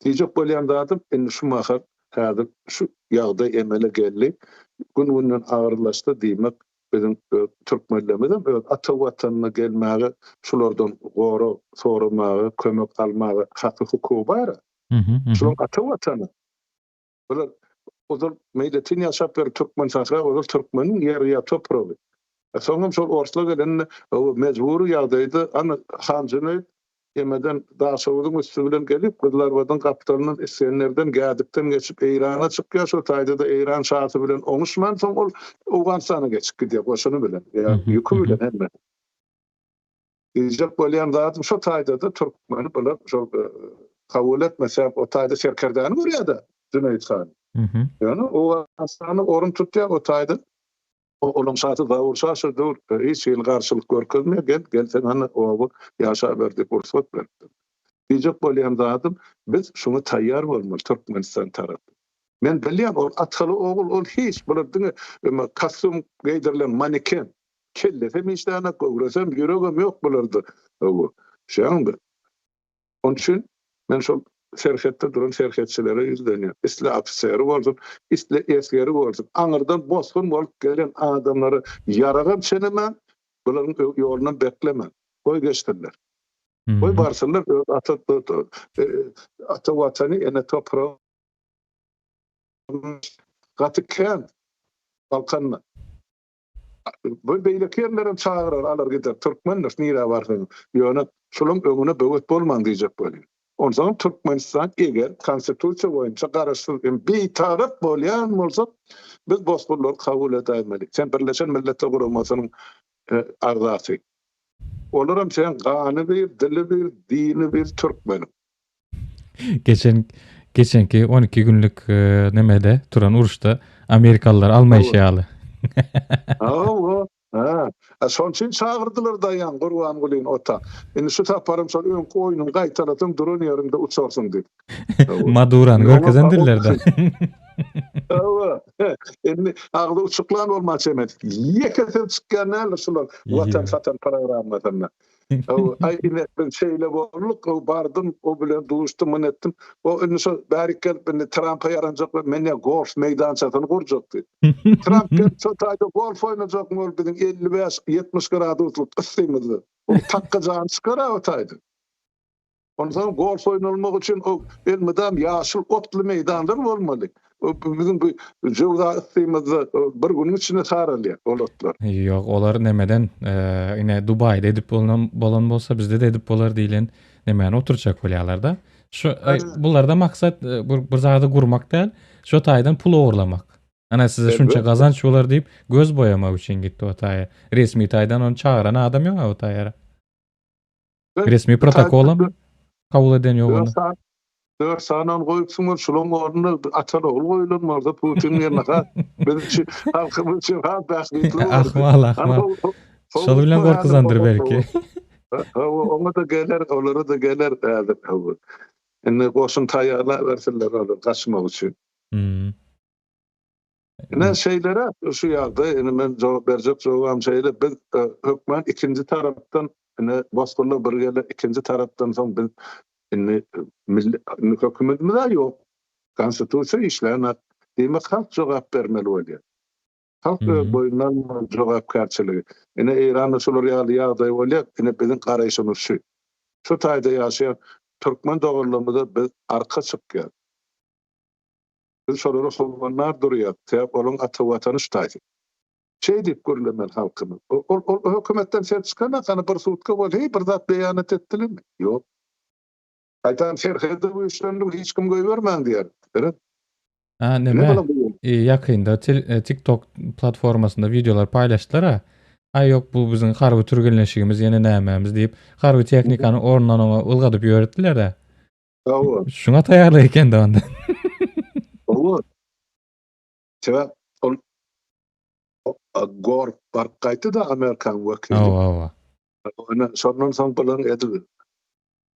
Diýjek bolýan zadym, indi şu mahal häzir şu ýagdaý emele geldi, gün-günden agyrlaşdy, diýmek, biziň öz türkmenlerimizem öz ata watanyna gelmäge, şulardan gorag soramaga, kömek almaga haky-hukugy bar-a. Şularyň ata watany. Bular ozal meýletin ýaşap ýör türkmen sähra ozal türkmeniň ýeri ýa topragy. E soňam şol orslar gelende mejbury ýagdaýda ana Han Jüneýit Ýemeden Daşoguzyň üsti bilen gelip Gyzylarbadyň gapdalyndan Isgenderden Gädikden geçip Eýrana çykýar şo taýda-da Eýran şasy bilen oňuşman soň ol Owganystana geçip gidýär goşuny bilen ýa ýüki bilen hemme. Diýjek bolýan zadym şo taýda-da türkmeni bular şol kabul etmese o taýda serkerdäni görýär-de Jüneýit han. Ýöne Owganystanda orun tutýar o taýda. Olaň şasy Zaur şa şo döwür hiç hili garşylyk görkezmeýär, gel, gel sen hany oba ýaşaber diýip rugsat beripdir. Diýjek bolýan zadym biz şuňa taýýar bolmaly Türkmenistan tarapy. Men bilýän ol ataly ogul ol hiç bular diňe kostýum geýdirilen maneken. Kellesem işlänek, göwresem, ýüregem ýok bularda. Hawa, şeýaňda. Onuň üçin men şol serhetde duran serhetçilere ýüzlenýän. Isle ofiseri bolsun, isle esgeri bolsun, aňyrdan bosgun bolup gelen adamlara ýaragam çenemäň, bularyň ýolunam beklemäň. Goý geçsinler. Goý barsynlar öz ata ata watany, ene topragy gaty kän Balkanda. Bu beýleki ýerlerem çagyrar, alar gider. Türkmendir, nirä barsaň. Ýöne şolaň öňüne böwet bolmaň diýjek bolýan. Onsoňam Türkmenistan eger konstitusiýa boýunça garaşsyz hem bitarap bolýan bolsa, biz bosgunlary kabul edäýmeli. Sen Birleşen Milletler Guramasynyň agzasy. Olaram seň gany bir, dili bir, dini bir türkmeniň. Geçen geçenki 12 günlük e, nemede turan uruşda Amerikalylar almaýşy ýaly. Hawa. Ha. Şonuň üçin çagyrdylar daýan Gurbangulyny ota. Indi şu saparam şol öňki oýnuňy gaýtalasaň duran ýeriňde uçarsyň diýip. Madurany görkezendirler-de. Hawa. Indi agzy uçuklan bolman çemesi. Ýeke söz çykýan däldir şular Watan satan programmasynda. Aý ine biz şeýle bolduk, o bardym, o bilen duşdum, muny etdim. O indi şo bärik gelip indi Trampa ýaranjak we men ýa golf meýdançasyny gurjak diýip. Tramp gelip şo taýda golf oýnajakmy ol biziň 55-70 graduslyk yssymyzda. Ol takga jany çykar-a o taýda. Onsoň golf oýnalmak üçin o elmydam ýaşyl otly meýdanlar bolmaly. O biziň bu jöwza yssymyzda bir günüň içinde saralýar ol otlar. Ýok, olar nemeden, ine Dubaýda edip bolan bolan bolsa bizde-de edip bolar diýlen nemäni oturtjak bolýarlar-da. Şu bularda maksat bir, bir zady gurmak däl, şo taýdan pul ogurlamak. Ana size şunça gazanç bolar diýip göz boýamak üçin gitdi o taýa. Resmi taýdan ony çagyran adam ýok o taýara. Resmi protokolam kabul eden ýok ony. Dört sany ony goýupsyň ol şulaň ornuna ataly ogul goýulan bolsa Putiniň ýerine has biz üçin halkymyz üçin has bähbitli bolardy. Ahmal ahmal. Şol bilen gorkuzandyr belki. Hawa oňa-da geler olara-da geler häzir hawa. Indi goşun taýýarlabersinler olar gaçmak üçin. Hmm. Ine şeýleräk şu ýagdaý, indi men jogap berjek jogabym şeýle, biz e, hökman ikinji tarapdan ine bosgunlar bir geler, ikinji tarapdan soň biz indi e, milli indi hökümetimiz-ä ýok. Konstitusiýa işlänok. Diýmek halk jogap bermeli bolýar. Halk öz boýnuna almaly jogapkärçiligi. Ine Eýranda şular ýaly ýagdaý bolýar, ine biziň garaýşymyz şu. Şu taýda ýaşaýan türkmen doganlarymyza biz arka çykýas. Biz şolara howandar durýas, sebäp olaryň ata watany şu taýsy. Şeý diýip gürlemeli halkymyz. Ol ol hökümetden ses çykanak, hany bir sutka bol, heý bir zat beýanat etdilermi? Ýok. Gaýtam serhede güýçlendik, hiç kim goýbermäň diýer. Seret. A neme? Ýakynda TikTok platformasynda wideolar paýlaşdylar-a. Aý ýok bu biziň harby türgenleşigimiz ýene nämämiz diýip, harby tehnikany orundan oňa ylgadyp ýöretdiler-de. Hawa. Şuňa taýýarlyk eken-de onda. Hawa. Sebäp ol Gor baryp gaýtdy-da Amerikanyň wekili. Hawa, hawa. Ine, şondan soň bularyň edil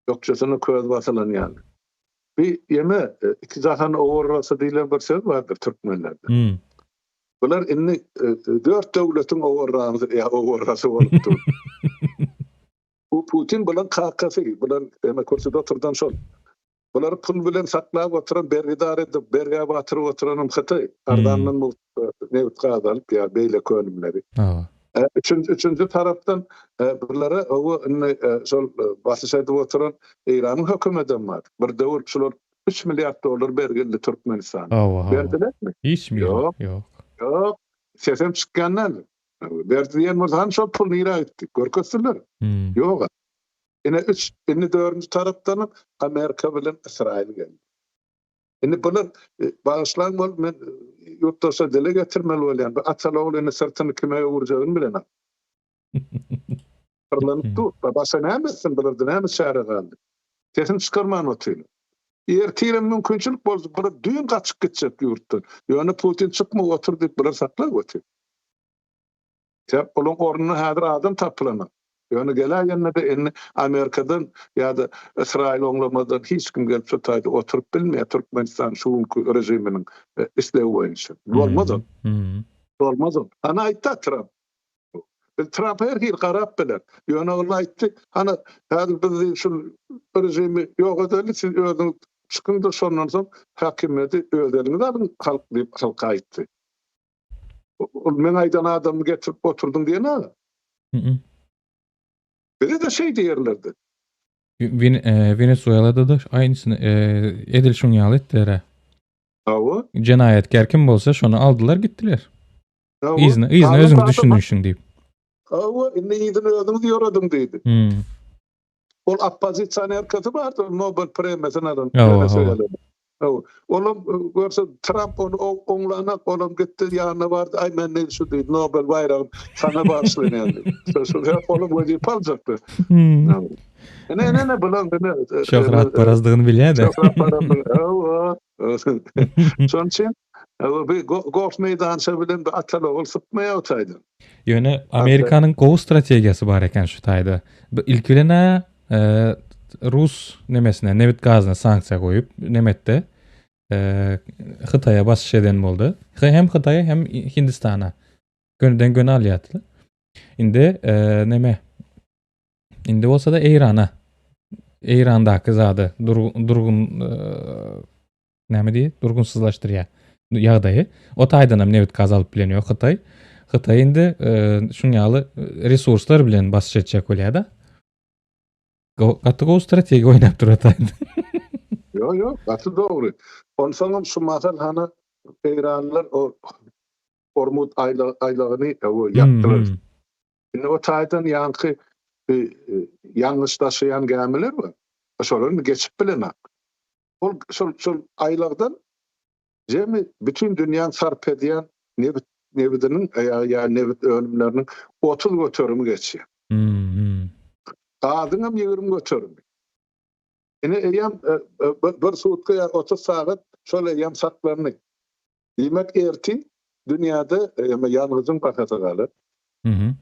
ökjesine köz basylan ýaly. Bir ýeme, iki jahan owarrasy diýlen bir söz bardyr türkmenlerde. Hmm. Bular indi dört döwletiň owarramsy ýa owarrasy bolup dur. Bu Putin bulan kakasy, bular eme kürsüde oturdan şol. Bulary pul bilen saklap oturan, bergidar edip, bergä batyryp oturanam Hytaý. Arzandan mugt nebit gaz alyp ýa beýleki önümleri. Üçünji, üçünji tarapdan bulara owa indi şol basyş edip oturan Eýranyň hökümedem bar. Bir döwür şular 3 milliard dollar bergildi Türkmenistana. Berdilermi? Hiç mi? Ýok. Ýok. Ýok. Sesem çykýan däl. Berdi diýen bolsa hany şol pul nirä gitdi? Görkezsinler. Ýok. Ine üç, indi dördünji tarapdanam Amerika bilen Ysraýyl geldi. Indi bular bagyşlaň bol men ýurtdaşa dile getirmeli bolýan. Bu ataly ogul indi syrtyny kime öwürjegini bilenok. Pyrlanyp dur. Başga näme etsin bularda näme çäre galdy? Sesini çykarman otyrlar. Ertirem mümkinçilik bolsa bular düýn gaçyp gitjek ýurtdan. Ýöne Putin çykma otur diýip bular saklap otyr. Sebäp olaň ornuna häzir adam tapylanok. Ýöne geläýende-de indi Amerikadan ýa-da Ysraýyl oňlamazdan hiç kim gelip şu taýda oturyp bilmeýär Türkmenistan şu günki režiminiň islegi boýunça. Bolmaz ol. Bolmaz ol. Hany aýtdy-a Tramp. Biz Trampa her hili garap biler. Ýöne ol aýtdy, hany häzir biz diýip şu režimi ýok edeli, siz özüňiz çykyň-da şondan soň häkimiýeti öz eliňize alyň halk diýip halka aýtdy. Ol meň aýdan adamymy getirip oturdyň diýen aga. Bize-de şeý diýerlerdi. Wenesuelada-da aýnysyny edil şuň ýaly etdiler-ä. Hawa. Jenaýatkär kim bolsa şony aldylar gitdiler. Yzyna, yzyna özüňiz düşünişiň diýip. Hawa, indi yzyny özüňiz ýörediň diýdi. Ol oppozisionerkasy bardy, Nobel premiýasyny alan Wenesuelada. Olam görse Tramp ony oňlanak, olam gitdi ýanyna bardy, aý men diýdi şu diýdi Nobel baýragyny saňa bagyşlanýan diýdi. Şo sebäp olam wezipe aljakdy. Ine ine ine bular ine. Şöhratparazdygyny bilýär-de. Şöhratparazdygyny, hawa. Şonuň üçin bu golf meýdança bilen bir ataly ogul sypmaýar o taýdan. Ýöne Amerikanyň gowy strategiýasy bar eken şu taýda. Bu ilki bilen rus nemesine, nebit gazyna sanksiýa goýup, nemetde Hytaýa basyş eden boldy. Hem Hytaýa hem Hindistana. Gönüden göni alýardy. Indi neme Indi bolsa-da Eýrana Eýrandaky zady durgun näme diýip durgunsyzlaşdyrýar ýagdaýy. O taýdan hem nebit gaz alyp bilen ýok Hytaý. Hytaý indi şuň ýaly resurslar bilen basyş etjek bolýar-da. Gaty gowy strategiýa oýnap dur Hytaý. Ýok, ýok, gaty dogry. Onsoňam şu mahal hany Eýranlylar o Ormuz aýlagyny ýapdylar. Indi o taýdan ýaňky ýangyç daşaýan gämiler bar. Şolar indi geçip bilenok. Ol şol şol aýlagdan jemi bütin dünýäň sarp edýän nebit nebidiniň ýa nebit önümleriniň 30 göterimi geçýär. Gazyň hem 20 göterimi. Ine eýýäm bir sutka ýa 30 sagat şol eýýäm saklandy. Diýmek ertir dünýäde ýangyjyň bahasy galar. Mhm.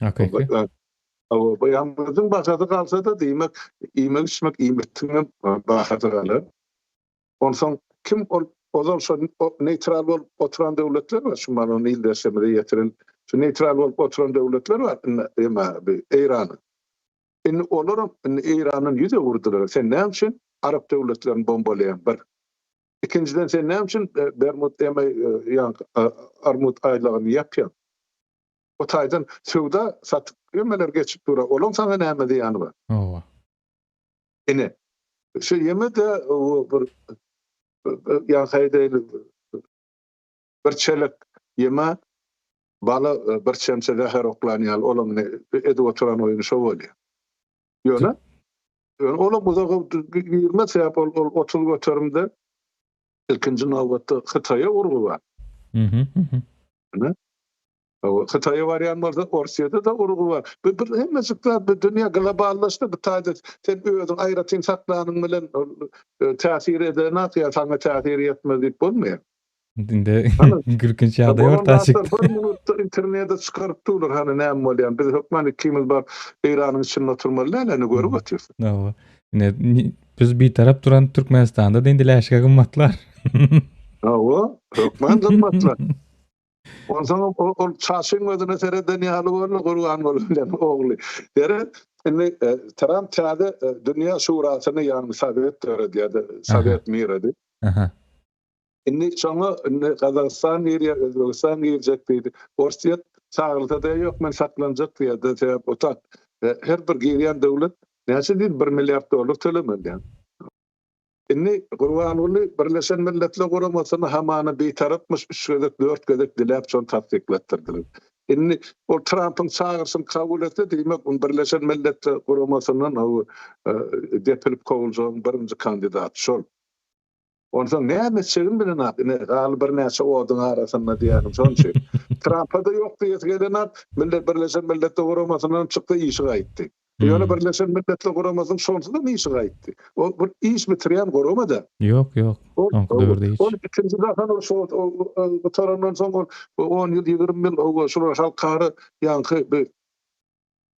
Hakyky. Bu ýangyjyň bahasy galsa-da, diýmek, iýmek-içmek iýmitiň hem bahasy galar. Onsoň kim ol ozal şo neýtral bolup oturan döwletler bar, şu mana ony ildeşlerimize ýetiren şu neýtral bolup oturan döwletler bar indi ema bi Eýranyň. Indi olaram indi Eýrandan ýüz öwürdiler. Sen näme üçin arap döwletlerini bombalaýaň bir. Ikinjiden sen näme üçin Bermud ema ýaňky Armud aýlagyny ýapýaň? O taýdan söwda satyk emeler geçip dur. Olaň saňa näme zyýany bar? Hawa. Ine, şu ýeme-de bir ýa-da bir çelek ýeme bala bir çemçe zäher oklan ýaly olam ine edip oturan oýny şo bolýar. Ýöne ýöne olam uzaga girmez sebäp ol ol 30 göterimde ilkinji nobatda Hytaýa urgy bar. Mhm. Ine. Hytaýa barýan bolsa Orsýede-de urgy bar. Bu bir hemmejik zat bu dünýä globallaşdy bu taýda sen özüň aýratyn saklanyň bilen täsir edenak ýa saňa täsir ýetmez diýip bolmaýar. Indi gülkünç ýagdaý orta çykdy. Bir minutda internete çykaryp durlar hany näme bolýan. Biz hökman ikimiz baryp Eýranyň içinde oturmaly däl indi görüp otyrys. Hawa. Ine biz bitarap duran Türkmenistanda-da indi läşge gymmatlar. Hawa, hökman gymmatlar. Onsoň ol çaşyň gözüne sereden ýaly boldy Gurbanguly bilen ogly. Seret, indi e, Tramp täze e, dünýä şurasyny ýagny sowet döredýärdi, sowet miri Aha. Indi şoňa indi Gazagystan girýär, Özbegistan girjek diýdi. Orsýet çagyrsa-da ýok men saklanjak diýýär. Sebäp o tak e, her bir girýän döwlet näçe diýdi 1 milliard dollar tölemeli diýýär. Indi Gurbanguly Birleşen Milletler Guramasyny hamana bitarapmyş üç gezek, dört gezek diläp şony tassyklatdyrdylar. Indi ol Trampyň çagyryşyny kabul etse diýmek ol Birleşen Milletler Guramasyndan depilip kowuljagyň birinji kandidaty şol. Onsoň näme etjegini bilenok ine galy birnäçe oduň arasynda diýýänim şonuň üçin. Trampa-da ýok diýesi gelenok, Millet Birleşen Milletler Guramasyndan çyksa işi gaýtdy. Ýöne Birleşen Milletler Guramasynyň şonsuzam işi gaýtdy. Ol bir iş bitirýän gurama-da. Ýok, ýok. Soňky döwürde hiç. Ol ikinji jahan urşy gutarandan soň ol on ýyl, 20 ýyl şular halkara ýaňky bir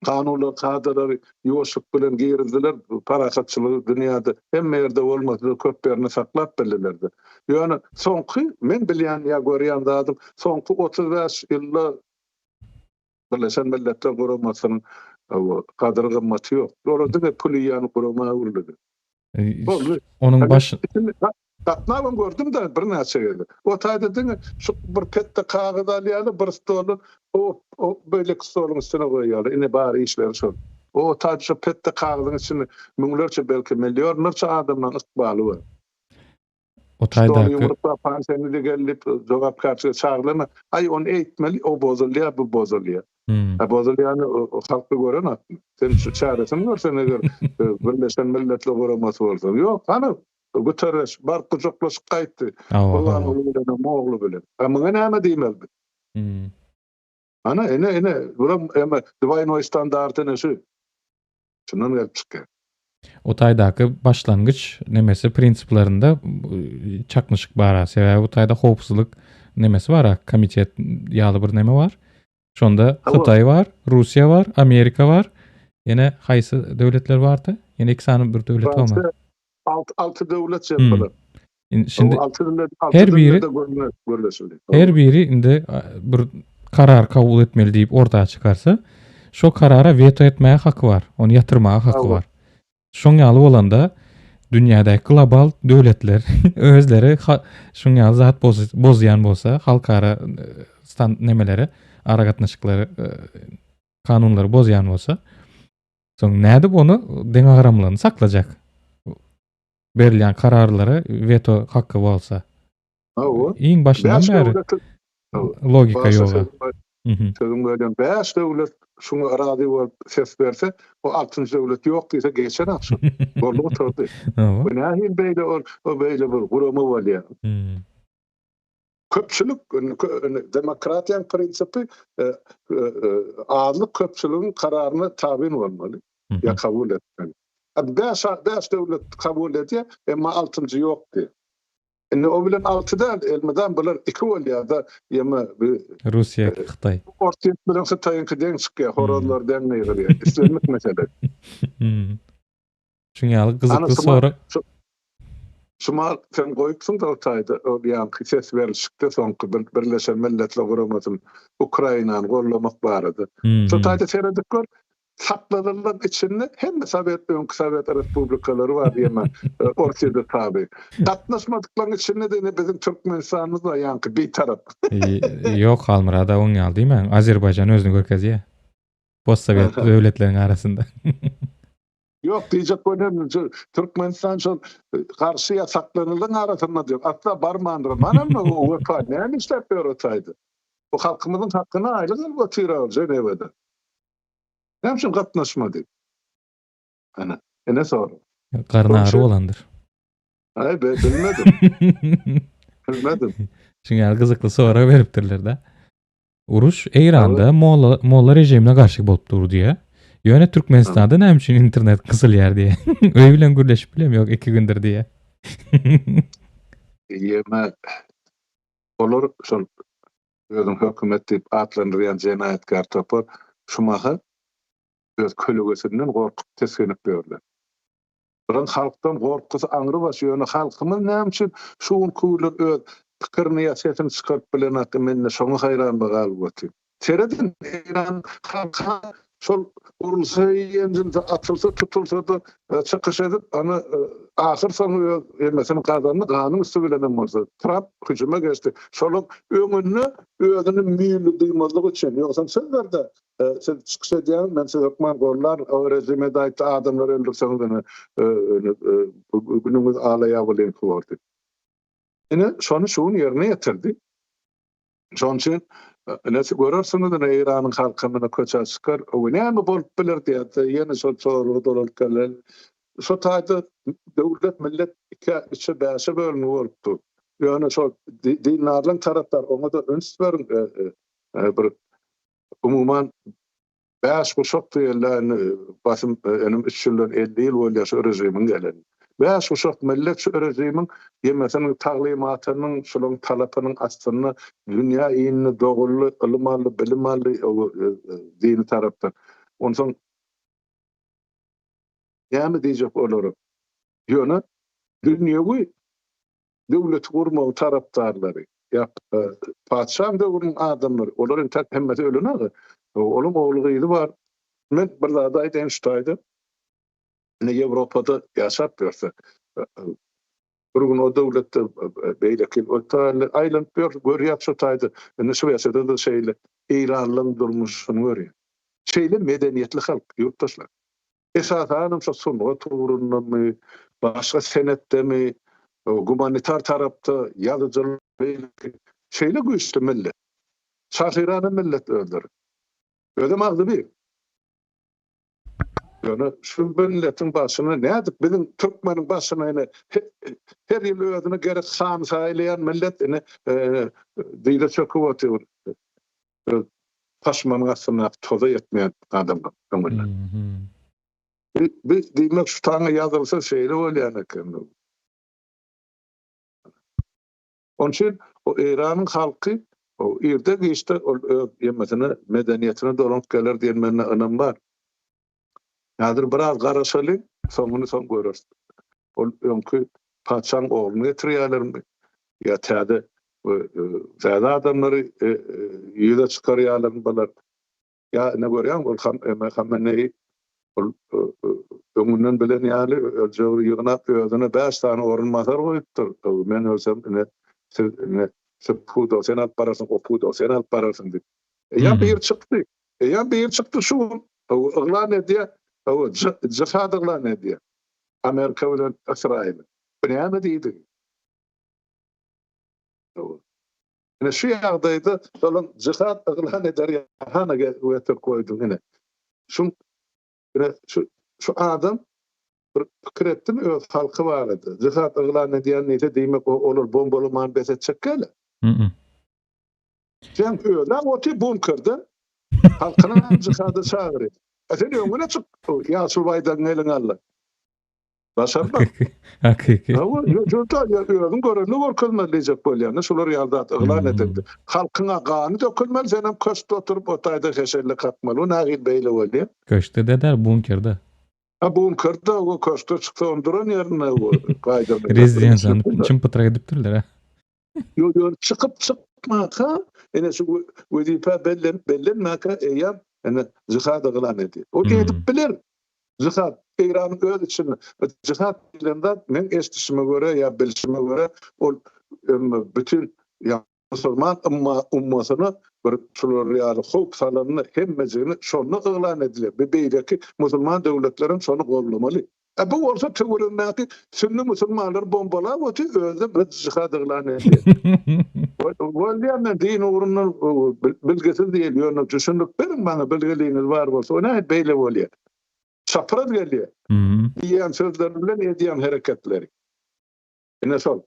kanunlar, kadalary ýuwaşlyk bilen girizdiler. Parahatçylygy dünýäde hemme ýerde bolmasa-da köp ýerinde saklap bildiler-de. Ýöne soňky men bilýän ýa görýän zadym soňky 35 ýylda Birleşen Milletler Guramasynyň gadyr-gymmaty ýok. Olar diňe pul iýen gurama öwrüldi. Boldy. Onuň baş Gatnabam gördüm-de birnäçe gezek. O taýda diňe şu bir petde kagyz alýarlar, bir stoldan o o beýleki stoluň üstüne goýýarlar. Ine bar işleri şol. O taýda şu petde kagyzyň içinde müňlerçe belki millionlarça adamlaryň ykbaly bar. O taýdaky. Ýumruk bapan seni de gel diýip jogapkärçilige çagyrlama. Aý ony eýtmeli, o bozulýar, bu bozulýar. Hmm. A bozulýany halky görenokmy? Sen şu çäresini görsen eger e, Birleşen Milletler Guramasy bolsa. Ýok, hany Guterres baryp gujaklaşyp gaýtdy. Gurbanguly bilen, ogly bilen. A muňa näme diýmeli biz? Hmm. Ana, ine, ine, bulam eme dwaýnoý standarty ine şu. Şundan gelip çykýar. O taýdaky başlangyç nemesi prinsiplerinde çaknyşyk bar-a. Sebäbi bu taýda howpsuzlyk nemesi bar-a, komitet ýaly bir neme bar. Şonda Hytaý bar, Russiýa bar, Amerika bar. Ýene haýsy döwletler bardy? Ýene iki sany bir döwlet barmy? Alty döwlet jem bular. Şimdi her biri her biri indi bir karar kabul etmeli diýip orta çykarsa, şo karara weto etmäge haky bar, ony ýatyrmaga haky bar. Şoň ýaly bolanda dünýädäki global döwletler özleri şoň ýaly zat bozýan bolsa, halkara e, stand nemeleri, aragatnaşyklary, e, kanunlary bozýan bolsa, soň nädip ony deňagramlygyny saklajak? Berilýän kararlara weto haky bolsa. Hawa. Iň başyndan bäri logika ýok. Sözüň bölýän 5 döwlet şuňa razy bolup ses berse, o altynjy döwlet ýok diýse geçen akşam. Boldy gutardy. Bu nähili beýle ol o beýle bir gurama bolýar. Köpçülik demokratiýanyň prinsipi e, e, e, azlyk köpçüligiň kararyna tabyn bolmaly ýa kabul etmeli. 5 5 döwlet kabul edýär, emma altynjy ýok diýär. Indi o bilen 6 däl, elmydam bular 2 bolýar-da, ýeme Russiýa, Hytaý. Orsýet bilen Hytaýyňky deň çykýar, horazlar deň gygyrýar. Islendik mesele. Şuň ýaly gyzykly sorag. Şumal sen goýupsyň-da o taýda ol ýaňky ses berlişikde soňky Birleşen Milletler Guramasynyň Ukrainany gollamak barada. Şo taýda seredip gör, saklanylan içinde hemme sowet öňki sowet respublikalary bar diýemän Orsýede taby. Gatnaşmadyklaryň içinde-de ine biziň Türkmenistanymyz bar ýaňky bitarap. Ýok Halmyrat aga oň ýaly diýmäň. Azerbaýjan özüni görkezýär. Postsowet döwletleriň arasynda. Ýok diýjek bolýanym şu Türkmenistan şol garşy ýa saklanylyň arasynda diýip asla barmandyr. Manam o Wepa näme işläp ýör o taýda? Bu halkymyzyň hakyna aýlyk alyp otyr ol Ženewada. Näme üçin gatnaşmady? Ana, ine sorag. Garny agyry bolandyr. Aý, be, bilmedim. Bilmedim. Şuň ýaly gyzykly sorag beripdirler-de. Uruş Eýranda molla molla režimine garşy bolup dur diýýär. Ýöne Türkmenistanda näme üçin internet gysylýar diýýär. Öý bilen gürleşip bilem ýok iki gündür diýýär. Ýeme olar şol özüň hökümet diýip atlandyrýan jenaýatkär topar şu mahal öz kölegesinden gorkup tisginip ýörler. Olaryň halkdan gorkusy aňrybaş, ýöne halkymyz näme üçin şu günki günler öz pikirini ýa sesini çykaryp bilenok, mende şoňa haýranlyk galyp otyr. Serediň, Eýranyň halky şol urulsa, ýenjilse, atylsa, tutulsa-da çykyş edip, ana, ahyr soňy öz emesini gazandy, ganyň üsti bilenem bolsa. Tramp hüjüme geçdi. Şolaň öňünde özüni müýnli duýmazlyk üçin, ýogsam söz berdi, Siz çykyş edýäňiz, men sizi hökman gollaryn. O rejime-de aýtdy, adamlary öldürseňiz ine, günüňiz alaýabylyňky bor diýip. Ine, şony şu gün ýerine ýetirdi. Şonuň üçin, ine, görersiňiz, ine, Eýranyň halky ine köçä çykar. O näme bolup biler diýýär-de, ýene şol soraga dolanyp geleli. Şo taýda döwlet, millet ikä, üçe, bäşe bölüngi bolup dur. Ýöne şol dindarlaryň tarapdary, oňa-da üns beriň, bir Umuman bäş guşak diýende indi basym inim üç ýyldan 50 ýyl bolýar şu režimiň geleni. Bäş guşak millet şu režimiň ýemesiniň taglymatynyň şularyň talapynyň astynda dünýä indi doguldy, ylym aldy, bilim aldy dini tarapdan. Onsoň näme diýjek olara? Ýöne dünýewi döwleti gurmagyň tarapdarlary, ýa patyşaň döwrüniň adamlary, olar entäk hemmesi ölen aga. Olaň ogly-gyzy bar. Men bir zady aýdaýyn şu taýda. Ine Ýewropada ýaşap ýörse, bir gün o döwletde, beýleki ýyl o taýda aýlanyp ýör, görýär şu taýda. Indi Şwesiýada-da şeýle. Eýranlylaryň durmuşyny görýär. Şeýle medeniýetli halk, ýurtdaşlar. Esasanam şo sungat ugrundamy, başga senetdemi, gumanitar tarapda, ýazyjylyk, beýleki şeýle güýçli millet. Şahyrana millet özleri. Özem agzybir. Ýöne şu milletiň başyna nädip biziň türkmeniň başyna ine her ýyl özüne gerek han saýlaýan millet ine dyza çöküp otyr. Öz paşmanyň astyndaky toza ýetmeýän adamlar öňünde. Bi diýmek şu taňa ýazylsa şeýle bolýan eken. Onuň üçin o Eýranyň halky o irde giçde ol öz ýemesine, medeniýetine dolanyp geler diýen mende ynam bar. Häzir biraz garaşalyň, soňuny soň göreris. Ol öňki patyşaň ogluny getirýärlermi ýa täze täze adamlary ýüze çykarýarlarmy bular? Ýa ine görýäňmi ol Hameneýi ol öňünden bilen ýaly öljegini ýygnap özüne bäş sany orunbasar goýupdyr. Men ölsem ine siz ine şu pudagy sen alyp bararsyň, o pudagy sen alyp bararsyň diýip. Eýýäm biri çykdy. Eýýäm biri çykdy şu gün yglan edýär, jihad yglan edýär Amerika bilen Ysraýyla. Bu näme diýdigi? Ine şu ýagdaýda şolaň jihad yglan eder ýaly getirip goýduň ine. Şu ine şu şu adam bir pikir etdimi öz halky barada? Jihad yglan edýän diýse diýmek olar bombalamany bes etjek däl. Sen özüň otyr bunkerde. Halkyny jihada çagyrýar. A sen öňüne çyk, ýaşuly baýdagyňy eliňe al. Başarmaz. Hakyky. Hawa, ýa özüň görende görkezmeli diýjek bolýan-da, şular ýaly zat yglan edildi. Halkyň-a gany dökülmeli, senem köşkde oturyp o taýda heşelle kakmaly. Bu nähili beýle bolýar? Köşkde-de däl, bunkerde. Ha bunkerde, o köşkde çyksa onuň duran ýerinde o gaýdyrdy. Rezidensiýany çym-pytrak edipdirler-ä. Ýok, ýöne çykyp çykmaka, ine şu wezipä bellenip bellenmäkä eýýäm ine jihad yglan edýär. O edip biler. Jihad Eýranyň öz içinde jihad diýlen zat meň eşidişime görä ýa bilşime görä ol bütin ýa musulman ummasyna bir şular ýaly howp salanda hemmejigini şonda yglan edilýär. Bir beýleki musulman döwletlerem şony goldamaly. E bu bolsa töweregindäki sünni musulmanlary bombalap otyr, özem biz jihad yglan edýär. Bolýar men din ugrundan bilgisiz diýeli, ýöne düşündirip beriň maňa bilgiliňiz bar bolsa, o nähili beýle bolýar? Çapraz gelýär. Diýýän sözleri bilen edýän hereketleri. Ine şol.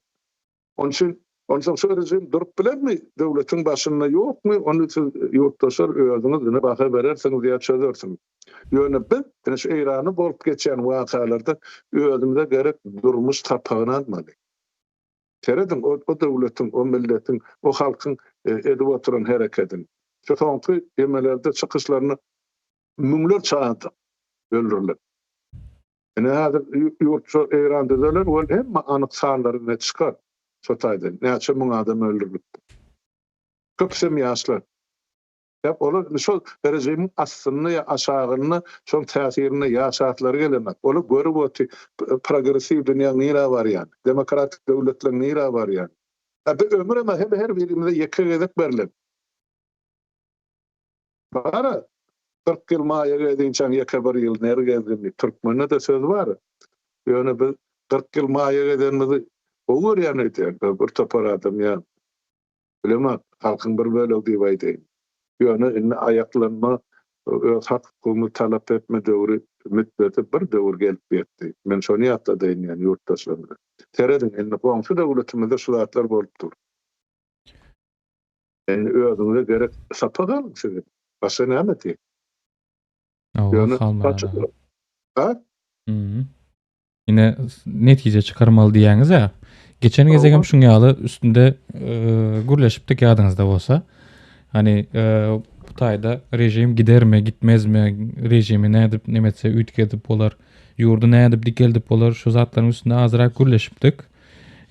Onuň üçin, onsoň şu režim durup bilermi döwletiň başynda ýokmy, ony siz ýurtdaşlar özüňiz ine baha berersiňiz ýa çözersiňiz. Ýöne biz ine şu Eýranda bolup geçýän wakalarda özümize gerek durmuş sapagyny almaly. Serediň o o döwletiň, o milletiň, o halkyň edip oturan herekedini. Şu soňky emelerde çykyşlarynda müňlerçe adam öldürilen. Ine häzir ýurt şo Eýran düzeler we hemme anyk sanlar ine çykar şo taýdan näçe müň adam öldürilipdir. Köpüsem ýaşlar. Ýa olar indi şol režimiň astynda ýa aşagynda şoň täsirinde ýaşaslary gelenok. Olar görüp otyr progressiw dünýäň nirä barýany, demokratik döwletleň nirä barýany. Ä bu ömürem her birimize ýeke gezek berlen. Bar-a, 40 ýyl maýa gezinçäň ýeke bir ýyl ner gezgin diýip, türkmende-de söz bar. Ýöne biz 40 ýyl maýa gezenimizi gowy görýän öýdýän. Bir topar adam ýa bilemok, halkyň bir bölegi diýip aýdaýyn. Ýöne indi aýaklanma, öz hak-hukugymyzy talap etme döwri, mütdeti bir döwür gelip ýetdi. Men şony ýatladaýyn ýaly ýurtdaşlarymyza. Serediň, indi goňşy döwletimizde şu zatlar bolup dur. Indi özüňize gerek sapak alyň siz. Başga näme diýip. Ýöne Ha? Ine netije çykarmaly diýýäňiz-ä. Geçen gezegem şuň ýaly üstünde e, gürleşipdik ýadyňyzda bolsa. Hani e, bu taýda režim gidermi, gitmezmi, režimi nädip neme etse üýtgedip bolar, ýurdy nädip dikeldip bolar, şu zatlaryň üstünde azrak gürleşipdik.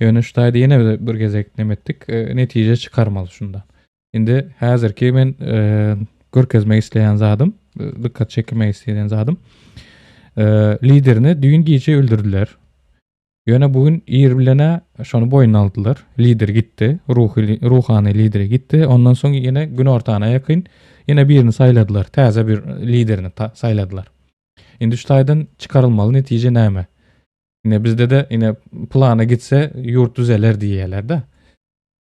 Ýöne şu taýda ýene bir gezek neme etdik, e, netije çykarmaly şunda. Indi häzirki men e, görkezmek isleýän zadym, e, dykgat çekmek isleýän zadym, e, liderini düýn gije öldürdiler. Ýöne bu gün ir bilen şony boýun aldylar. Lider gitdi, ruhy ruhany lideri gitdi. Ondan soň ýene günortana ýakyn ýene birini saýladylar. Täze bir liderini saýladylar. Indi şu taýdan çykarylmaly netije näme? Ine bizde-de ine plana gitse ýurt düzeler diýýärler-de.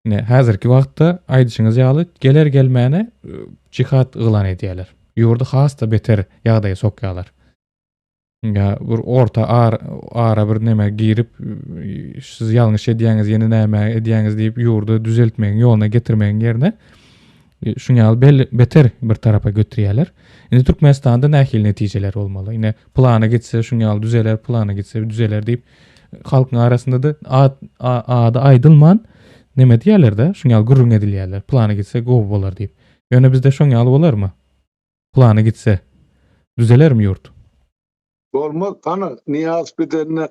Ine häzirki wagtda aýdyşyňyz ýaly geler gelmäne e, jihad yglan edýärler. Ýurdy has-da beter ýagdaýa sokýarlar. Ýa bir orta ar, ara bir neme girip e, siz ýalňyş edýäňiz, ýene näme edýäňiz diýip ýurdy düzeltmegiň ýoluna getirmegiň ýerine e, şuň ýaly belli beter bir tarapa götürýärler. Indi Türkmenistanda nähili netijeler bolmaly? Ine plana gitse şuň ýaly düzeler, plana gitse düzeler diýip halkyň arasynda-da ad, ady aýdylman neme diýýärler-de, şuň ýaly gürrüň edilýärler. Plana gitse gowy bolar diýip. Ýöne bizde şoň ýaly bolarmy? Plana gitse düzelermi ýurt? Bolmaz, ana, Nyýazow gidende,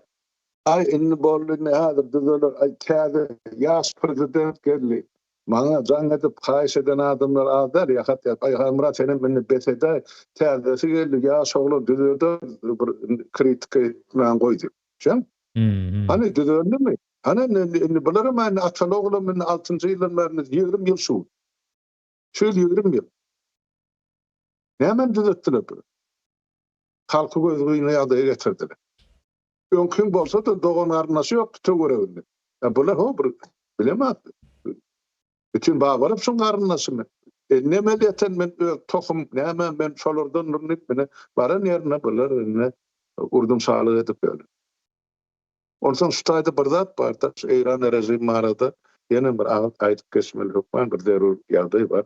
aý indi boldy, indi häzir düzeler, aý täze ýaş prezident geldi. Maňa jaň edip haýyş eden adamlar az däl, ýa hat ýazyp, aý Halmyrat senem indi bes edäý, täzesi geldi, ýaş oglan düzeder, bir kritika etmäni goý diýip. Şem? Hany düzeldimi? Hany indi indi bularam indi ataly oglam indi altynjy ýyldan bäri indi 20 ýyl şu. Şu ýyl 20 ýyl. Nämeni düzetdiler bular? Halky gözgyny ýagdaýa getirdiler. Öňkiň bolsa-da dogan-garyndaşy ýokdy töwereginde. Ýa bular ho bir bilemok. Bütin babalap şuň garyndaşymy? Eline el ýeten men öz tohum näme men şolardandyryn diýip meni baran ýerinde bular indi urdum şalyk edip ýörler. Onsoň şu taýda bir zat barda şu Eýran režimi barada ýene bir agyz aýdyp geçmeli hökman bir zerur ýagdaý bar.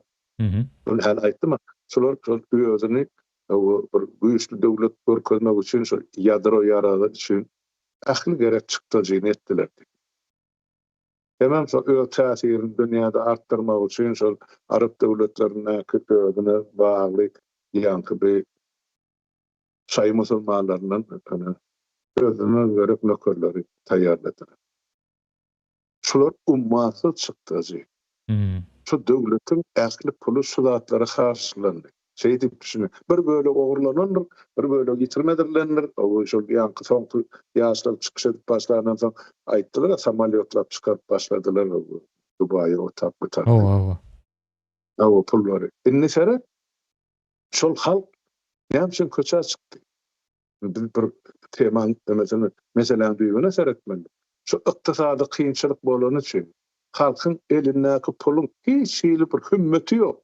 Ony häli aýtdym-a. Şular şol özüni bir güýçli döwlet görkezmek üçin şol ýadro ýaragy üçin. Ähli gerek çykdajyny etdiler diýip. Hemem şol öz täsirini dünýäde artdyrmak üçin şol arap döwletlerindäki özüne bagly ýaňky bi şaýy musulmanlaryndan özüne gerek nökerleri taýýarladylar. Şular ummasyz çykdajy. Şu döwletiň ähli puly şu zatlara harçlandy. Şeýdip düşüniň. Bir bölegi ogurlanandyr, bir bölegi ýitirim edirilendir. O şol ýaňky soňky ýaşlar çykyş edip başlandan soň aýtdylar-a, samolýotlap çykaryp başladylar Dubaýa otap bu tarapa. Hawa, hawa. Hawa, pullary. Indi seret, şol halk näme üçin köçä çykdy? Biz bir temaň nemesini, meseläniň düýbüne seretmeli. Şu ykdysady kynçylyk bolany üçin halkyň elindäki puluň hiç hili bir hümmeti ýok.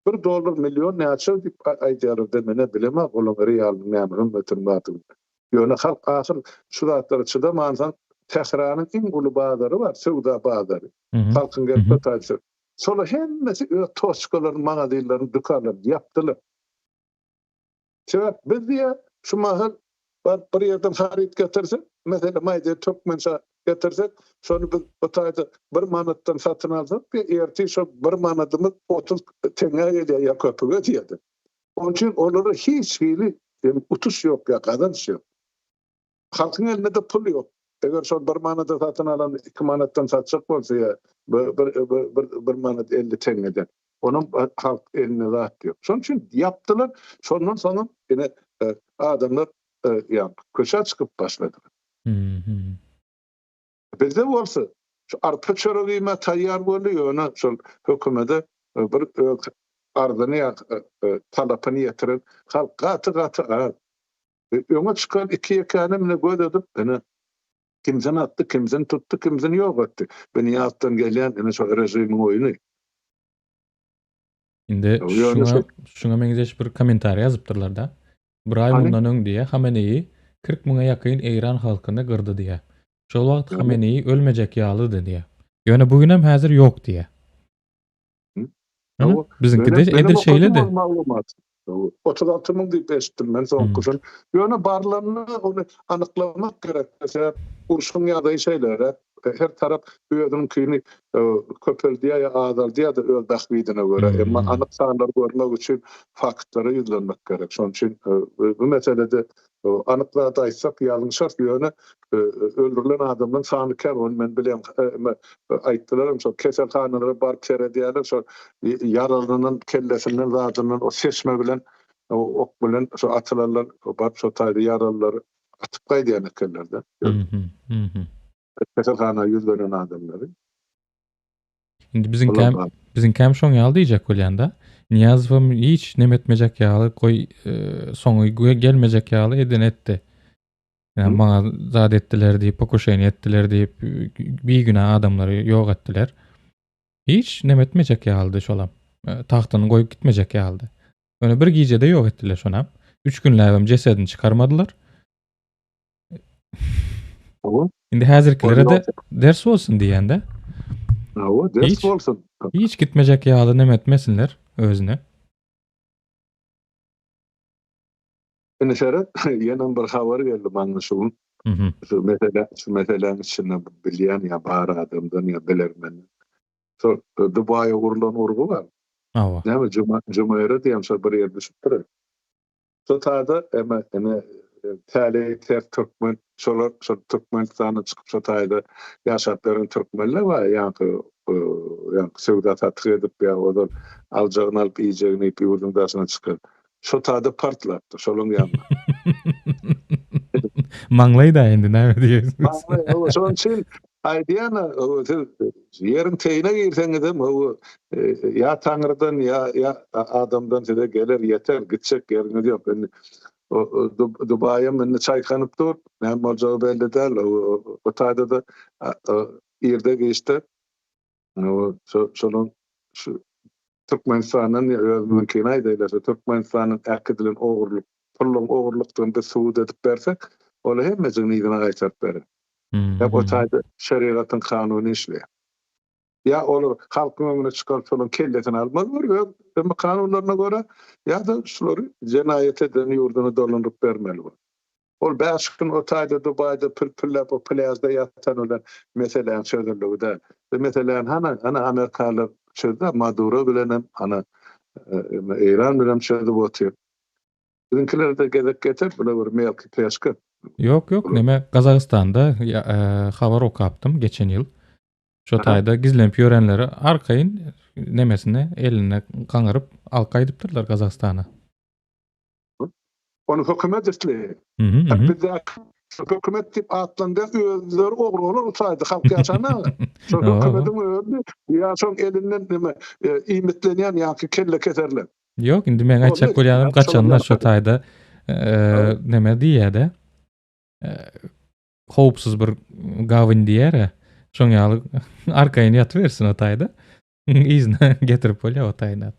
Bir dollar million näçe diýip aýdýarlar-da, men-ä bilemok olaň realnyň näme hümmetiniň bardygyny. Ýöne halk ahyr şu zatlara çydamansoň, Tähranyň iň uly bazary bar, söwda bazary. Halkyň gelip bir taýda Şolar hemmesi öz toçkalaryny, magazinlerini, dükanlaryny ýapdylar. Sebäp biz diýýär, şu mahal baryp bir ýerden haryt getirsek, meselem aýdaýyn türkmençe getirsek, şony biz bu taýda bir manatdan satyn alsak diýýär, ertir şo bir manadymyz 30 teňňä gelýär ýa köpüge diýýär. Onuň üçin olara hiç hili utuş ýok ýa gazanç ýok. Halkyň elinde-de pul ýok. Eger şol bir manada satyn alan iki manatdan satjak bolsa ýa bir manat 50 teňňeden, onuň halk elinde zat ýok. Şonuň üçin ýapdylar. Şondan soňam ine adamlar ýa köçä çykyp başladylar. Bizde bolsa şu arpa çörek iýmä taýýar boldy, ýöne şol hökümede bir öz arzyny ýa talapyny ýetiren halk gaty-gaty az. Öňe çykan iki-ýekäni mine göz edip, ine, kimsini atdy, kimsini tutdy, kimsini ýok etdi. Bu Nyýazowdan gelýän ine şo režimiň oýny. Indi şuňa, şuňa meňzeş bir kommentariý ýazypdyrlar-da. Bir aý mundan öň diýýär, Hameneýi 40 müňe ýakyn eýran halkyny gyrdy diýýär. Şol wagt Hameneýi ölmejek ýalydy diýýär. Ýöne bu günem häzir ýok diýýär. Hawa. Biziňki de edil şeýledi. 36 müň diýip eşitdim men soňkusyny. Ýöne barlanda ony anyklamak gerek. Sebäp urşuň ýagdaýy şeýleräk. Her tarap özüniňkini köpeldýär ýa azaldýar-da öz bähbidine görä. Emma anyk sanlary görmek üçin faktlara ýüzlenmek gerek. Şonuň üçin bu meselede Anyk zat aýtsak ýalňyşarys, ýöne öldürilen adamlaryň sany kän, ony men bilen aýtdylaram şol keselhanalara baryp seredýärler, şol ýaralynyň kellesinden zadyndan o seçme bilen ok bilen şo atylanlar baryp şo taýda ýaralylary atyp gaýdýan ekenler-de. Keselhana ýüzlenen adamlary. Indi biziňkäm biziňkäm şoň ýaly diýjek bolýan-da. Nyýazowam hiç neme etmejek ýaly, goý e, soňy gelmejek ýaly eden etdi. Yani maňa zat etdiler diýip, pokušeniýe etdiler diýip, bigünä adamlary ýok etdiler. Hiç neme etmejek ýalydy şolam. E, tagtyny goýup gitmejek ýalydy. Ýöne bir gijede ýok etdiler şonam. Üç günläbem jesedini çykarmadylar. Hawa. Indi häzirkilere-de ders bolsun diýende. Hawa, ders bolsun. Hiç gitmejek ýaly neme etmesinler özüne. Indi seret, ýene bir habar geldi maňa şu gün. Şu mesele, şu meseläniň içinde bilýän ýa bar adamdan ýa bilermenden. Şol Dubaýa urlan urgy bar. Hawa. Näme Juma, Jumeirah diýen şol bir ýer düşüpdir. Şo taýda eme ine täleýi ters türkmen şolar şol Türkmenistandan çykyp şo taýda ýaşap ýören türkmenler bar ýaňky ýaňky söwda satyk edip ýa ozal aljagyny alyp iýjegini iýip ýurduň daşyna çykan şo taýda partlapdyr şolaň ýanynda. Maňlaý-da indi näme diýesin. Maňlaý hawa şonuň üçin Aýdýan-a, siz ýeriň teýine girseňizem, ýa Taňrydan, ýa ýa adamdan size geler, ýeter, gitjek ýeriňiz ýok. Indi Dubaýam indi çaýkanyp dur, näme boljagy belli däl. O taýda-da irde-giçde şonuň şu Türkmenistandan özümiziňkini aýdaýlar, şu Türkmenistandan äkidilen ogurlyk, puluň ogurlykdygyny biz subut edip bersek, olar hemmejigini yzyna gaýtaryp berer. Ýa o taýda şerigatyň kanuny işleýär. Ýa olar halkyň öňüne çykaryp şolaryň kellesini almaly bor öz kanunlaryna görä, ýa-da şulary jenaýat eden ýurduna dolandyryp bermeli bor. Ol bäş gün o taýda Dubaýda pül-pülläp o plýažda ýatan bilen meseläň çözüldigi däl. Bu meseläni hany hany amerikalylar çözdi Maduro bilenem hany Eýran bilenem çözüp otyr. Biziňkiler-de gezek getir bular bir melki peşka. Ýok ýok neme Gazagystanda habar okapdym geçen ýyl. Şo taýda gizlenip ýörenleri arkaýyn nemesine eline gaňyryp alyp gaýdypdyrlar Gazagystana. Ony hökümet isleýär. Bizdäki hökümet diýip atlandyrýan özleri ogry olar utaýdy halk ýaşana. Şo hökümetiň özi ýa şoň elinden neme iýmitlenýän ýaňky kelle keserler. Ýok indi meň aýtjak bolýanym gaçanlar şo taýda neme diýýädä. Howpsuz bir gawyn diýýär-ä. Şoň ýaly arkaýyn ýatybersin o taýda. Yzyna getirip bolýar o taýdan.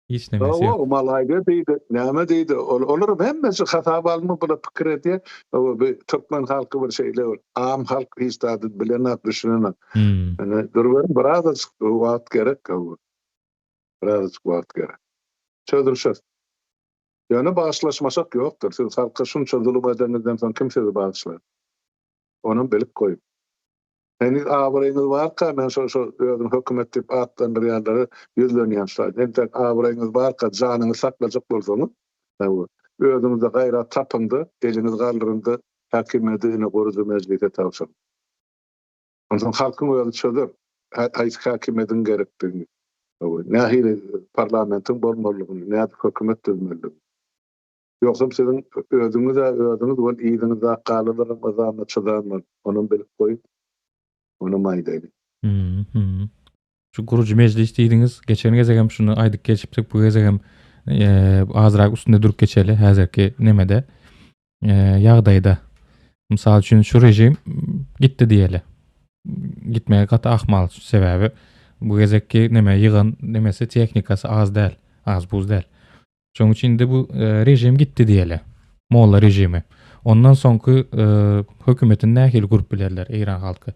Hiç nemesi ýok. Hawa, Malaýziýa diýdi, näme diýdi, ol olaram hemmesi hasaba alynma bular pikir edýär. Hawa, bu türkmen halky bir şeýle bir am halk hiç zady bilenok, düşünenok. Ine, duruberiň birazajyk wagt gerek, hawa. Birazajyk wagt gerek. Çözülşer. Ýöne bagyşlaşmasak ýokdur. Siz halka şunça zulum edeniňizden soň kim sizi bagyşlar? Onam bilip goýuň. Heniz abraýyňyz barka, men şo şo özüni hökümet diýip atlandyrýanlara ýüzlenýän şu taýdan. Entek abraýyňyz barka janyňyzy saklajak bolsaňyz, hawa, özüňizde gaýrat tapyň-da, eliňizi galdyryň-da, häkimiýeti ine gurujy mejlise tabşyryň. Onsoň halkyň özi çözer, haýsy häkimiýetiň gerekdigini, hawa, nähili parlamentiň bolmalydygyny, nädip hökümet düzmelidigini. Ýogsam siziň özüňiz-ä özüňiz bol, yzyňyzda galanlaram yzanda çyzan bol. Onam bilip goýuň. Onam aýdaýly. Şu gurujy mejlis diýdiňiz. Geçen gezegem şuny aýdyp geçipdik. Bu gezegem azrak üstünde durup geçeli häzirki nemede ýagdaýda. Mysal üçin şu režim gitdi diýeli. Gitmegi gaty ahmal sebäbi bu gezekki neme ýygan nemesi tehnikasy az däl, az buz däl. Şonuň üçin indi bu režim gitdi diýeli. Molla režimi. Ondan soňky hökümetini nähili gurup bilerler Eýran halky?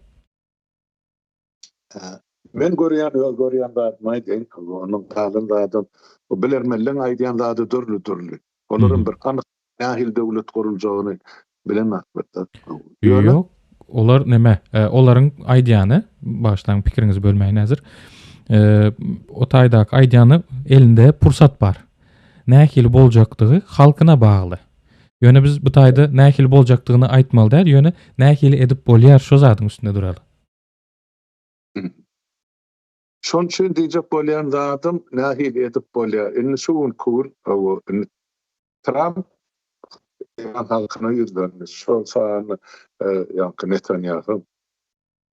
Men görýän, öz görýän zadymy aýdaýyn. Onuň galan zadam bu bilermenleň aýdýan zady dürli-dürli. Olaram bir anyk nähili döwlet guruljagyny bilenoklar-da. Ýöne Ýok, olar neme, olaryň aýdýany, bagyşlaň pikiriňizi bölmäýin häzir. O taýdaky aýdýany elinde pursat bar. Nähili boljakdygy halkyna bagly. Ýöne biz bu taýda nähili boljakdygyny aýtmaly däl, ýöne nähili edip bolýar şo zadyň üstünde duraly. Şonuň üçin diýjek bolýan zadym nähili edip bolýar. Indi şu günki gün, hawa, indi Tramp Eýran halkyna ýüzlendi, şol sanda ýaňky Netanýahu.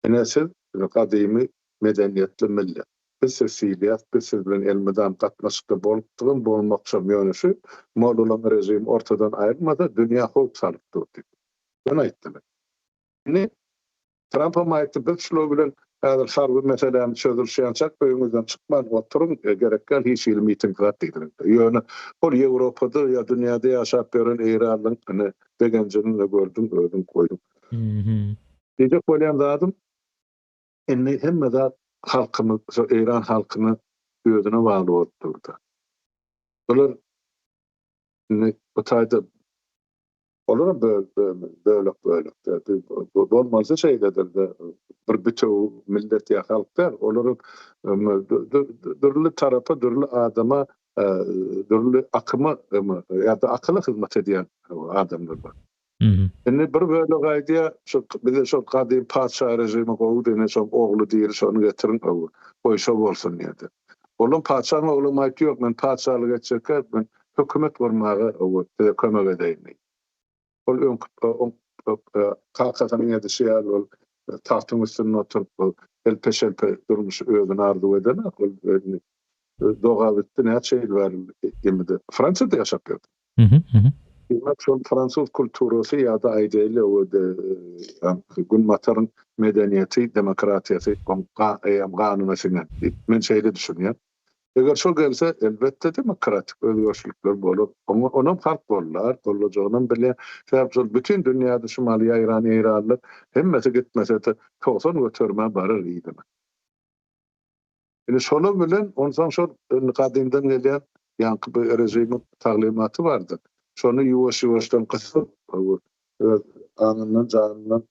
Ine siz gadymy medeniýetli millet. Biz sizi sylaýas, biz siz bilen elmydam gatnaşykda bolupdygam, bolmakçam, ýöne şu mollalaryň režimi ortadan aýrylmasa dünýä howp salyp dur diýip. Ýöne aýtdylar. Indi Trampam aýtdy, biz şular bilen häzir harby meseläni çözülişýänçäk öýüňizden çykman oturyň, gerek däl hiç hili miting zat diýdiler. Ýöne ol Ýewropada ýa dünýäde ýaşap ýören eýranlyň ine begenjini ine gördüň özüň goýduň. Diýjek bolýan zadym indi hemme zat halkymyz şo eýran halkyna özüne bagly bolup durda. Bular indi bu taýda Olaram bölek-bölek. Bolmalysy şeýledir-de, bir bütewi millet ýa halk däl. Olaram dürli tarapa, dürli adama, dürli akyma ýa-da akyla hyzmat edýän adamlar bar. Indi bir bölek aýdýar, şu bize şol gadym patyşa režimi gowudy, ine şoň ogly diri, şony getiriň, goý şo bolsun diýdi. Olam patyşaň oglam aýtdy, ýok, men patyşalyk etjekkä, men hökümet gurmaga size kömek edeýin diýdi. Ol öňki kakasynyň edişi ýaly ol tagtyň üstünde oturyp, elpe-şelpe durmuşy özüne arzuw edenok. Ol indi dogabitdi näçe ýyl bäri indi Fransiýada ýaşap ýördi. Diýmek, şol fransuz kulturasy ýa-da aýdaýly Günbataryň medeniýeti, demokratiýasy oň ganyna siňen diýip, men şeýle düşünýän. Eger şol gelse, elbetde demokratik özgerişlikler bolar. Oňa onam halk gollar, gollajagynam bilýän. Sebäp şol bütin dünýäde şu maly ýaýran eýranlylar hemmesi gitmese-de 90 göterime barar yzyna. Indi şolar bilen onsoň şol indi gadymdan gelýän ýaňky bir režimiň taglymaty bardy. Şony ýuwaş-ýuwaşdan gysyp. öz aňyndan, janyndan,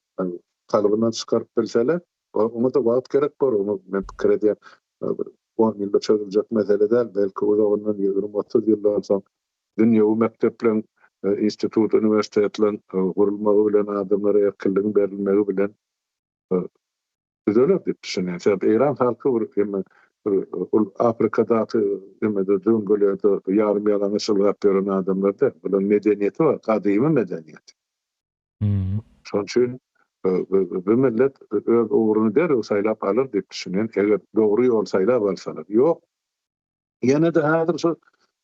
kalbyndan çykaryp bilseler, oňa-da wagt gerek bor, ony men pikir edýän, bir on ýylda çözüljek mesele däl, belki uzagyndan 20-30 ýyldan soň dünýewi mekdepleriň, institut, uniwersitetleriň gurulmagy bilen adamlara erkinligiň berilmegi bilen düzeler diýip düşünýän. Sebäbi Eýran halky bir eme bir ol Afrikadaky emede jungulerde ýarym ýalaňaç ylgap ýören adamlar däl. Bularyň medeniýeti bar, gadymy medeniýet. Şonuň üçin bu millet öz ugruny derrew saýlap alar diýip düşünýän, eger dogry ýol saýlap alsalar. Ýok. Ýene-de häzir şu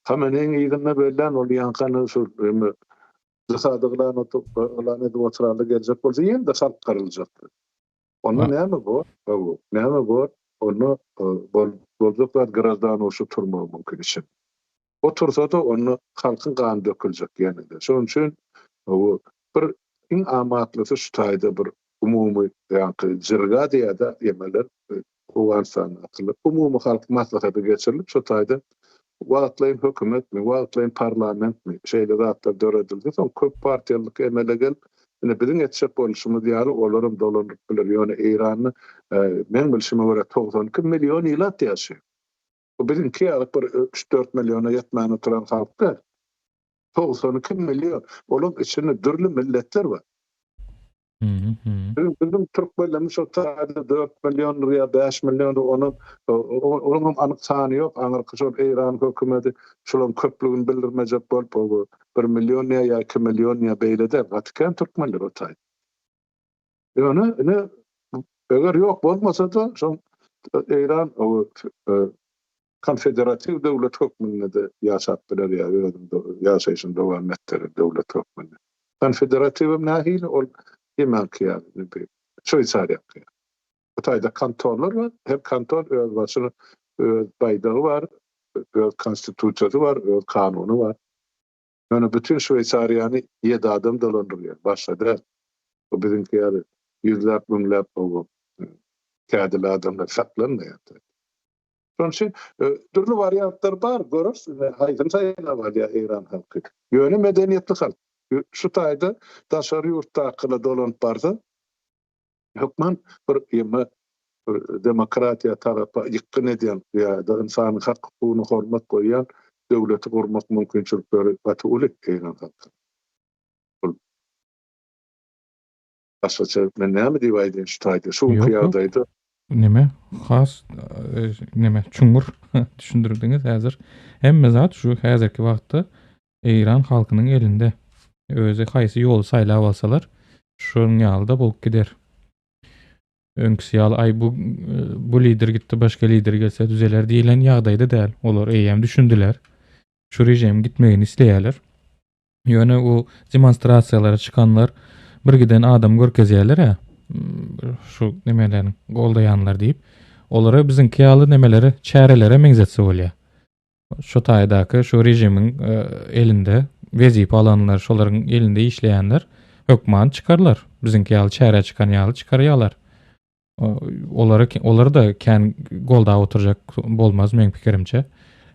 Hameneýiň yzynda bellän ol ýaňkany şu eme jihady yglan yglan edip oturanda geljek bolsa ýene-de halk gyryljak. Onda näme bor? Hawa, näme bor? Onda boljak zat graždan urşy turmagy mümkin içinde. Otursa-da onda halkyň gany döküljek ýene-de. Şonuň üçin hawa, bir iň amatlysy şu taýda bir umumy ýaňky jirga diýýär-de emeler Owganystandakylar. Umumy halk maslahaty geçirilip şo taýda wagtlaýyn hökümetmi, wagtlaýyn parlamentmi şeýle zatlar döredildi. Soň köp partiýalylyk emele gelip, ine biziň etjek bolşumyz ýaly olaram dolandyryp biler. Ýöne Eýranda meň bilşime görä 92 million ilat ýaşaýar. Bu biziňki ýaly bir üç-dört milliona ýetmän oturan halk däl. 92 million. Olaryň içinde dürli milletler bar. Biziň türkmenlerimiz şo taýda 4 milliondyr ýa 5 milliondyr, onuň onuň hem anyk sany ýok. Aňyrky şol Eýran hökümeti şolaryň köplügini bildirmejek bolup, o 1 million ýa ýa 2 million ýa beýle däl. Gaty kän türkmenler o taýda. Ýöne ine eger ýok bolmasa-da şol Eýran o konfederatiw döwlet hökmünde-de ýaşap biler ýa özüniň ýaşaýşyny dowam etdirer döwlet hökmünde. Konfederatiwem nähili ol hemäki ýaly Şweýsariýaňky ýaly. Bu taýda kantonlar bar, her kanton öz başyna öz baýdagy bar, öz konstitusiýasy bar, öz kanuny bar. Ýöne bütin Şweýsariýany ýedi adam dolandyrýar, başga däl. Bu biziňki ýaly ýüzläp, müňläp kädili adamlar saklanmaýar. Şonuň üçin dürli wariantlar bar, göreris indi haýsyny saýlap alýar eýran halky. Ýöne medeniýetli halk. Şu taýda daşary ýurtdakylar dolanyp barsa, hökman bir ýeme bir demokratiýa tarapa ýykgyn edýän ýa-da ynsanyň hak-hukugyna hormat goýýan döwleti gurmak mümkinçilikleri gaty uly eýran halkynyň. Başgaça men näme diýip aýdaýyn şu taýda, şu günki ýagdaýda. Neme, has neme çuňňur düşündirdiňiz häzir. Hemme zat şu häzirki wagtda Eýran halkynyň elinde. Özi haýsy ýoly saýlap alsalar, şonuň ýaly-da bolup gider. Öňküsi ýaly aý bu bu lider gitdi, başga lider gelse düzeler diýlen ýagdaýda däl. Olar eýýäm düşündiler. Şu režimiň gitmegini isleýärler. Ýöne o demonstrasiýalara çykanlar bir giden adam görkezýärler-ä. Şu nemeleriň goldaýanlar diýip. Olara biziňki ýaly nemelere, çärelere meňzetse bolýar. Şu taýdaky şu režimiň e, elinde wezipe alanlar, şolaryň elinde işleýänler hökman çykarlar. Biziňki ýaly çärä çykan ýaly çykarýarlar. Olary olary da kän goldap oturjak bolmaz meň pikirimçe.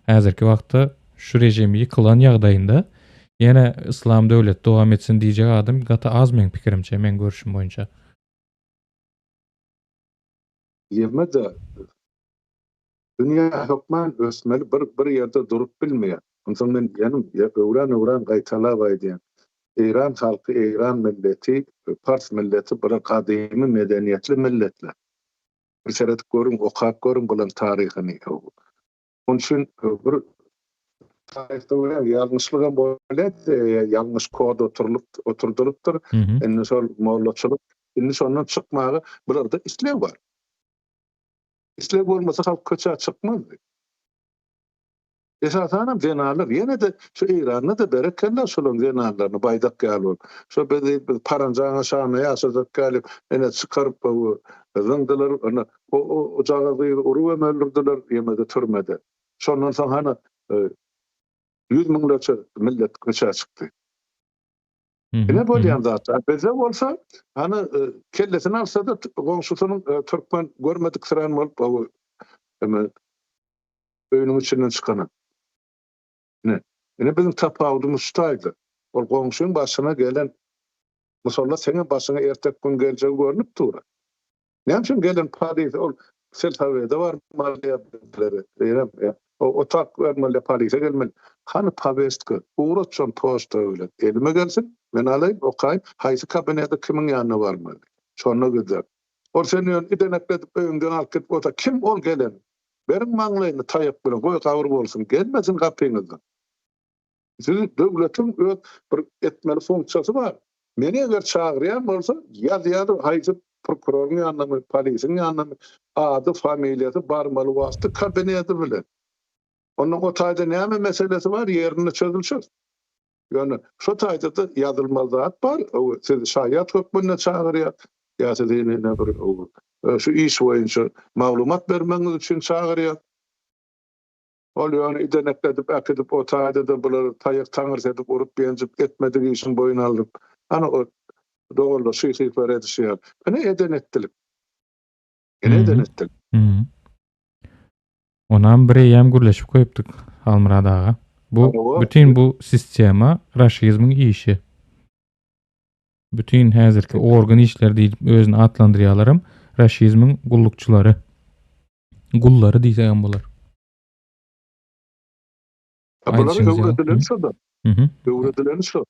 Häzirki wagtda şu režim ýykylan ýagdaýynda ýene yslam döwleti dowam etsin diýjek adam gaty az meň pikirimçe, meň görüşüm boýunça. Ýeme-de dünýä hökman ösmeli bir bir ýerde durup bilmeýär. Onsoň men diýenim öwran-öwran gaýtalap aýdýan. Eýran halky, eýran milleti, pars milleti bular gadymy medeniýetli milletler. Bir seredip görüň, okap görüň bularyň taryhyny. Onuň üçin bir taryhda görýän ýalňyşlygam bolýar, ýalňyş kod oturylyp oturdylypdyr. Indi şol mollaçylyk, indi şondan çykmaga bularda isleg bar. Isleg bolmasa halk köçä çykmazdy. Esasanam zenanlar ýene-de şu Eýranda-da berekella şolaryň zenanlaryny baýdak ýaly bolup. Şo bizi biz paranjaň aşagynda ýaşajak ýaly ene çykaryp zyňdylar ene o o jagaz gyzy urubam öldürdiler ýemede türmede. Şondan soň hany ýüz müňlerçe millet köçä çykdy. Ine bolýan zat. Bizde bolsa hany kellesini alsa-da goňşusynyň türkmen görmediksirän bolup eme öýüniň içinden çykana. Ine, ine biziň tapawudymyz şu taýda. Ol goňşyň başyna gelen. Musallat seňem başyňa ertek gün geljegi görnüp dur. Näme üçin gelen polisiýa ol selsowede barmaly diýýär. O otak bermeli polisiýa gelmeli. Hany powestka ugrat şony poçta bilen. Elime gelsin, men alaýyn, okaýyn, haýsy kabinete kimiň ýanyna barmaly. Şonda gider. Ol seni ýöne idenekledip öýüňden alyp gidip bolsa kim ol gelen? Beriň maňlaýyny taýak bilen goý gabyr bolsun gelmesin gapyňyzdan. Siz döwletiň öz bir etmeli funksiýasy bar. Meni eger çagyrýan bolsa, ýazýar haýsy prokuroryň ýanynamy, polisiň ýanynamy, ady, familiýasy, barmaly wagty, kabineti bilen. Onda o taýda näme meselesi bar, ýerinde çözülşer. Ýöne şo taýda-da ýazylmaly zat bar, sizi şaýat hökmünde çagyrýar, ýa sizi ine bir şu iş boýunça maglumat bermegiňiz üçin çagyrýar. Ol ýöne idenekledip äkidip o taýda-da bulary taýak taňyrs edip urup-ýenjip etmedik işiň boýun aldyryp, hany o doganlar şyh-şyhlar edişi ýaly. Ine eden-etdilik. Ine eden-etdilik. Onam bir eýýäm gürleşip goýupdyk Halmyrat aga. Bu bütin bu sistema raşizmiň işi. Bütin häzirki organ işleri diýip özüni atlandyrýarlaram raşizmiň gullukçylary. Gullary diýsegem bolar. Bular öwredilen şo-da. Öwredilen şo.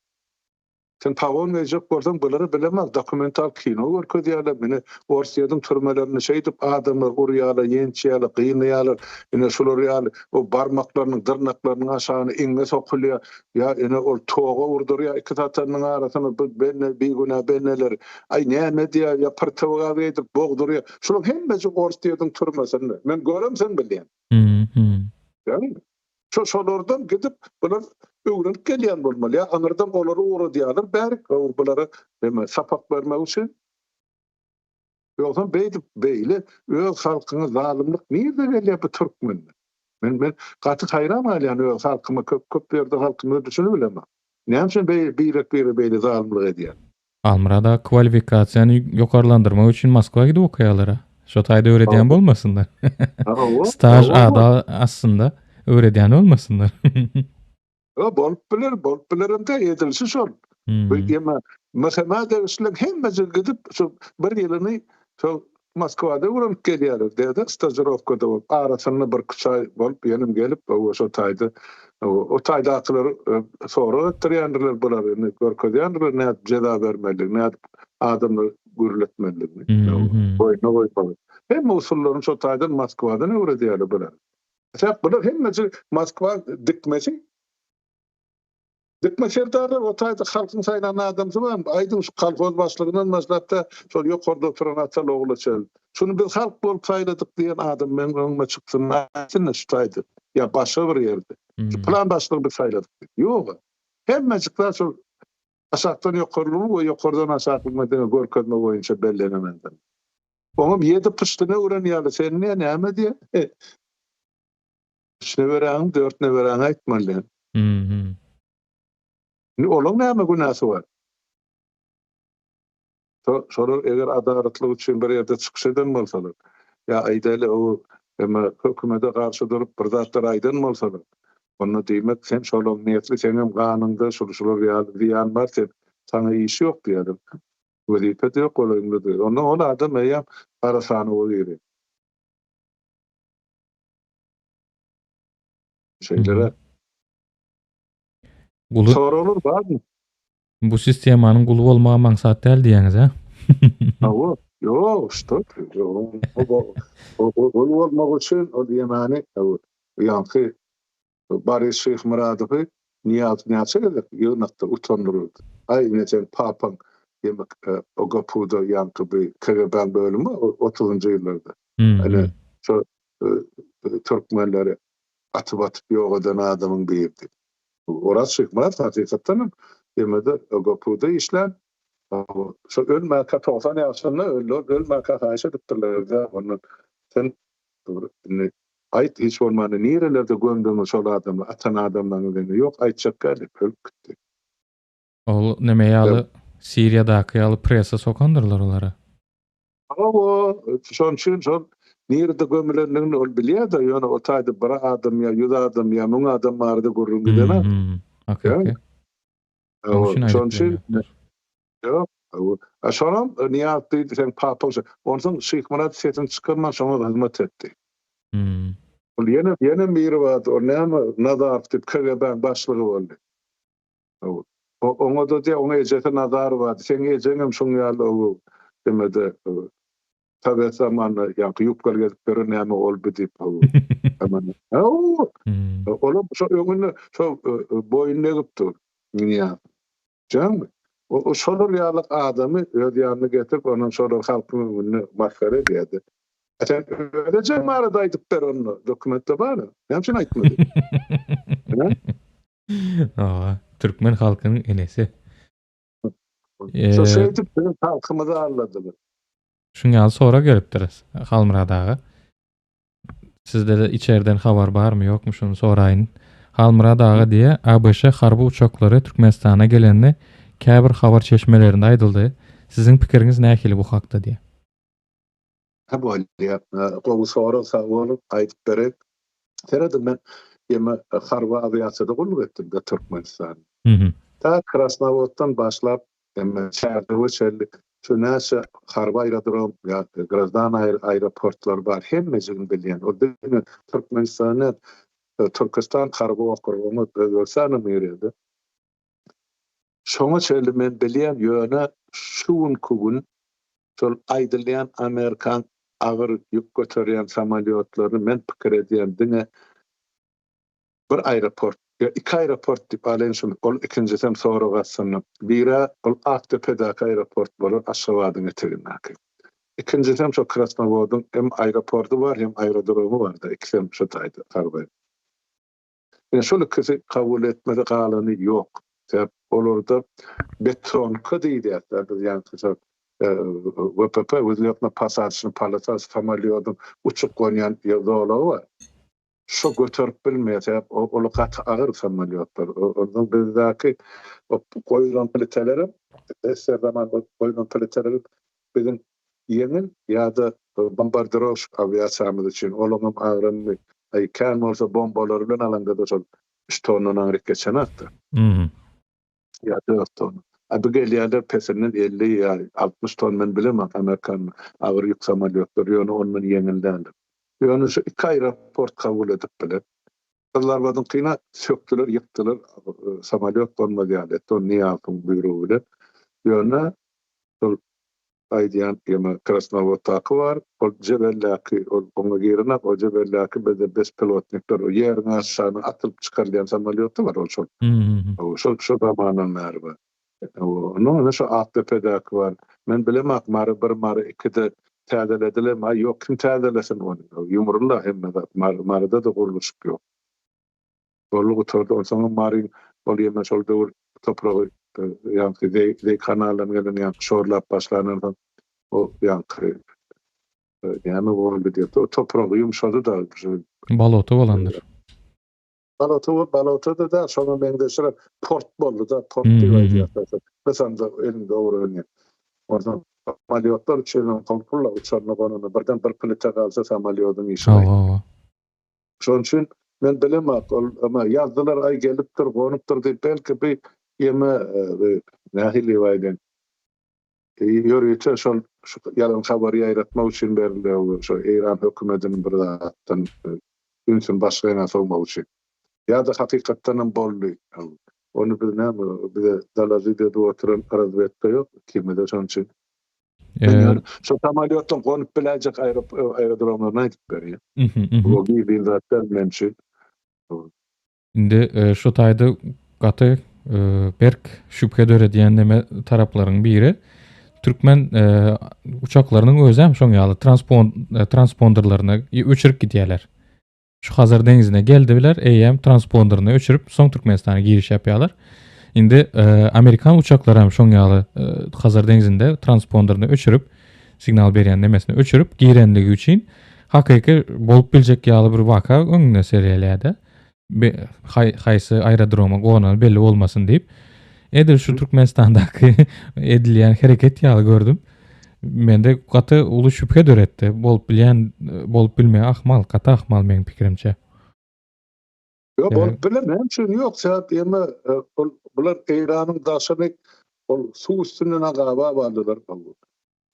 Sen pagon geýjek bolsaň bulary bilemok dokumental kino görkezýärler mine Orsýetiň türmelerinde şeýdip adamlar urýarlar ýençýärler gynaýarlar ine şular ýaly o barmaklarynyň dyrnaklarynyň aşagyna iňňe sokulýar ýa ine ol toga urdurýar iki satanynyň arasyna bu benne bigünä benneleri aý näme edýär ýa protowogaz geýdirip bogdurýar şularyň hemmesi Orsýetiň türmesinde men göremsoň bilýän. Şo şolardan gidip bular öwrenip gelýän bolmaly ýa aňyrdan olary ugradýarlar bärik bulara neme sapak bermek üçin. Ýogsam beýdip beýle öz halkyňa zalymlyk nirde gelýär bu türkmende. Men men gaty haýran galýan öz halkyma köp köp ýerde halkymyza düşünibilemok. Näme üçin birek bire beýle zalymlyk edýär. Halmyrat aga kwalifikasiýany ýokarlandyrmak üçin Moskwa gidip okaýarlar-a. Şo taýda öwredýän bolmasynlar. Staž ady astynda öwredýän bolmasynlar. Ýok, bolup biler, bolup bilerem-de, edilişi şol. Bu ýeme MHM-a degişliler hemmejigi gidip şo bir ýylyny şol Moskwada öwrenip gelýärler diýýär-de, stažirowkada bolup, arasynda birküç aý bolup, ýenem gelip, hawa, şo taýda, hawa, o taýdakylar sorag etdirýändirler bulary, indi görkezýändirler nädip jeza bermelidigini, nädip adamlary gürletmelidigini, boýnuna goýmaly. Hemme usullaryny şo taýdan Moskwadan öwredýärler bulary. Sebäp bular hemmesi Moskwa dikmesi. Dikme serdarlar o taýda halkyň saýlan adamsy barmy? Aýdyň şu kolhoz başlygyndan başlap-da şol ýokarda oturan ataly ogula çenli. Şuny biz halk bolup saýladyk diýen adam meň öňüme çyksyn aýtsyn-da şu taýda ýa başga bir ýerde. Şu pylan başlygy biz saýladyk diýip. Ýog-a. Hemmejik zat şol aşakdan ýokarlygyň we ýokardan aşaklygyna diňe görkezme boýunça bellenen adam. Oňam ýedi pyşdyny öwren ýaly sen diýýä näme diýýä? Üç neberäňi, dört neberäňi aýtmaly diýen. Indi olaň näme günäsi bar? Şo, şolar eger adalatlyk üçin bir ýerde çykyş eden bolsalar, ýa aýdaýly o eme hökümete garşy durup bir zatlar aýdan bolsalar, onda diýmek sen şolaň nesli, seňem ganyňda şul şular ýaly zyýan bar, sen saňa iş ýok diýerler. Wezipe-de ýok golaýyňda-da. Onda ol adam eýýäm gara sanawa girýär. Şeýleräk. Guly Soraglar barmy? Bu sistemanyň guly bolmagam aňsat däl diýýäňiz, hä? Hawa, ýok, şto, gul bolmak üçin ol ýemany, ýaňky Boris Şyhmyradowy Nyýazow näçe gezek ýygnakda utandyryldy. Aý, ine seň papaň ýemek OGPU-da ýaňky bi KGB-niň bölümi otuzynjy ýyllarda. Ine, şo türkmenleri atyp-atyp ýok eden adamyň biridi. Oraz Şyhmyrat hakykatdan hem ýemede OGPU-da işlän, şo ölmäkä 90 ýaşynda öldi, ol ölmäkä haýyş edipdirler-de ondan, sen indi aýt hiç bolmanda nirelerde gömdüňiz şol adamlary, atan adamlaryňyzy indi, ýok aýtjak däl diýip ölüp gitdi. Ol neme ýaly Siriýadaky ýaly pressa sokandyrlar olary. Hawa, şonuň üçin şol nirede gömülendigini ol bilýär-de, ýöne o taýda bir adam ýa ýüz adam ýa müň adam barada gürrüň gidenok. Okey, okey. Şonuň üçin ýok. A şonam Nyýazow diýdi, seň papaň şo. Onsoň Şyhmyrat sesini çykarman şoňa hyzmat etdi. Ol ýene ýene biri bardy, ol näme Nazarow diýip KGB-niň başlygy boldy. Oňa-da diýýär, oň ejesi Nazarowa diýdi. Seň ejeňem şoň ýaly o demede sowet zamanynda ýaňky ýubkaly gezip ýören näme ol bi diýip. Olam şo öňünde şo boýun egip dur. Nyýazow. Jaňmy? O şolar ýaly adamy öz ýanyna getirip, ondan şolar halkyň öňünde masgara edýärdi. A sen öz ejeň barada aýdyp ber onda, dokumentde bar. Näme üçin aýtmadyň? Hawa, türkmen halkynyň enesi. Şo şeýdip biziň halkymyzy aldadylar. Şuň ýaly sorag gelipdir Halmyrat aga. Sizde-de içerden habar barmy ýokmy şuny soraýyn. Halmyrat aga diýýär, ABŞ harby uçaklary Türkmenistana gelende käbir habar çeşmelerinde aýdyldy. Siziň pikiriňiz nähili bu hakda diýýär. Hä bolýa. Gowy sorag sag boluň aýdyp bereýin. Serediň men ýeme harby awiasiýada gulluk etdim-de Türkmenistanda. Ta Krasnowoddan başlap emme Çärjewe çenli şu näçe harby aerodrom ýa graždan aeroportlar bar hemmejigini bilýän. Ol diňe Türkmenistan däl Türküstan harby okrugyna Özbegistanam girýär-de. Şoňa çenli men bilýän ýöne şu günki gün şol aýdylýan amerikan agyr ýük göterýän samolýotlaryny men pikir edýän diňe bir aeroport ýa iki aeroport diýip alaýyn şuny ol ikinjisem sorag astynda birä ol Akdepedäki aeroport bolar Aşgabadyň etegindäki ikinjisem şo Krasnowodyň hem aeroporty bar hem aerodromy barda ikisem şo taýda harby Ine şol ikisi kabul etmedi galany ýok. Sebäp olarda betonka diýilýär biz ýaňky şol WPP wzlýotno posadçny polota samolýodyň uçup gonýan zolagy bar. Şo göterip bilmeýär sebäp ol gaty agyr samolýotlar. Ondan bizdäki goýulan plitelerem SSR zamanynda goýulan pliteler biziň ýeňil ýa-da bombardirowşik awiasiýamyz üçin olaňam agramy aý kän bolsa bombalary bilen alaňda-da şol üç tonnadan aňryk geçenokda. Ýa dört tonna. A bu gelýärler pesinden 50 ýa 60 ton men bilemok amerikan agyr ýük samolýotlary ýöne ondan ýeňil däldir. Ýöne şu iki aeroport kabul edip biler. Gyzlarbadyňkyna sökdüler ýykdylar samolýot gonmaz ýaly etdi ony Nyýazowyň buýrugy bilen. Ýöne şol aýdýan ýene Krasnowoddaky bar, ol Jebeldäki, ol oňa girenok, o Jebeldäki bizde bespilotnikler, o ýeriň aşagyna atylyp çykarylýan samolýoty bar, ol şol. Şol şo zamandan bäri bar. Ondan ine şo Akdepedäki bar. Men bilemok, Mary bir, Mary ikide täzeledilermi? Aý, ýok, kim täzelesin ony? Ýumruldy hemme zat. Maryda-da gurluşyk ýok. Boldy gutardy. Onsoňam Maryň ol ýene şol döwür topragy ýaňky zeý zeý kanaldan gelen ýaňky şorlap başlandan soň o ýaňky näme boldy diýip o topragy ýumşady-da. Bolota bolandyr. Bolota bolota-da däl, şoňa meňzeşräk port boldy-da, port diýip aýdýarlar. Gysanda eliňde owranýar. Onsoň samolýotlar üçin hem howply uçanda gonanda birden bir plita galsa samolýodyň işi gaýtdy. Şonuň üçin men bilemok, ol emma ýazdylar, aý gelipdir, gonupdyr diýip, belki bi ýeme nähili diýip aýdaýyn, ýörite şol şu ýalan habary ýaýratmak üçin berildi, şo Eýran hökümetiniň bir zatdan ünsüni başga ýana sowmak üçin. Ýa-da hakykatdan hem boldy. Ony biz näme, bize dalažit edip oturan razwedka ýok ikimizde şonuň üçin. Men şo samolýotdan gonup biläýjek aerodromlaryny aýdyp berýän. Bu gizlin zat däl men üçin. Indi şu taýda gaty berk şübhe döredýän neme taraplaryň biri türkmen uçaklarynyň özem şoň ýaly transponderlaryny öçürip gidýärler. Şu Hazar deňzine geldiler, eýýäm transponderini öçürip, soň Türkmenistana giriş ýapýarlar. Indi e, amerikan uçaklary hem şoň ýaly e, Hazar deňzinde transponderini öçürip, signal berýän nemesini öçürip girenligi üçin hakyky bolup biljek ýaly bir waka öňüne serýärler-de. Haýsy aerodroma gonany belli bolmasyn diýip. Edil şu Türkmenistandaky edilýän hereket ýaly gördüm. Mende gaty uly şübhe döretdi. Bolup bilýän, bolup bilmegi ahmal, gaty ahmal meň pikirimçe. Ýok, bolup biler, näme üçin ýok? Sebäp ýeme ol bular Eýranyň daşyny. Ol suw üstünden-ä gabap aldylar.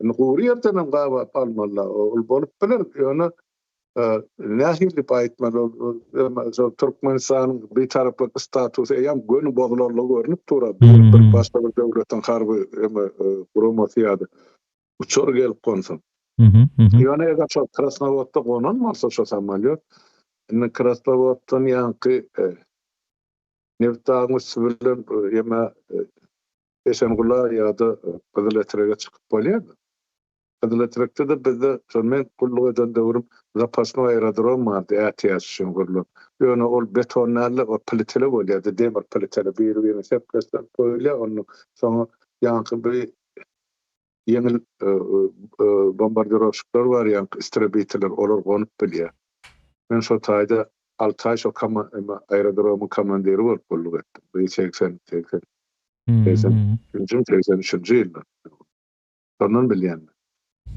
Indi gury ýerdenem gabap almalylar. Ol bolup biler, ýöne nähili diýip aýtmaly, ol Türkmenistanyň bitaraplyk statusy eýýäm göni bozulanlygy görnüp dur. Bir başga bir döwletiň harby guramasy ýa-da uçar gelip gonsa. Ýöne eger şol Krasnowodda gonan bolsa şo samolýot, indi Krasnowoddan ýaňky Nebitdagyň üsti bilen ýa Esengula ýa-da Gyzyletrege çykyp bolýar-da. Gyzyletrekde-de bizde şol men gulluk eden döwrüm zapasnoý aerodrom bardy, ätiýaç üçin gurlan. Ýöne ol beton däl-de, ol plitele bolýardy, demir plitele biri-birine sepleşdirip goýulýar, onda soňra ýaňky bir ýeňil bombardirowşikler bar, ýaňky istrebiteler, olar gonup bilýär. Men şo taýda alty aý şo aerodromyň komandiri bolup gulluk etdim. Bu 80, 80, 82-nji, 83-nji ýyllar. Şondan bilýän men.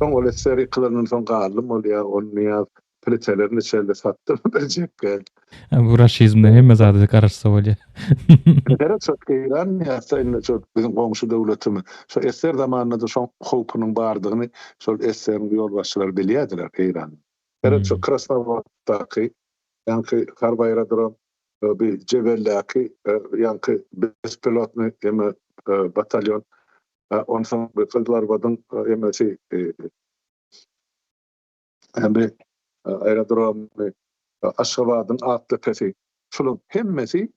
Soň ol SSR ýykylandan soň galdym ol ýa ony ýa plitelerini içeride satdym biljekkä. Bu raşizmden hemme zada garaşsa bolýar. Gerek şo Eýran ýa-da indi şo biziň goňşy döwletimiz. Şo SSR zamanynda-da şoň howpunyň bardygyny şol SSR-iň ýolbaşçylary bilýärdiler Eýranyň. Gerek şo Krasnowoddaky ýaňky harby aerodrom, bi Jebeldäki ýaňky bespilotnyý eme batalýon, onsoň bi Gyzylarbadyň emesi Hembi aerodromy, Aşgabadyň Akdepesi, şularyň hemmesi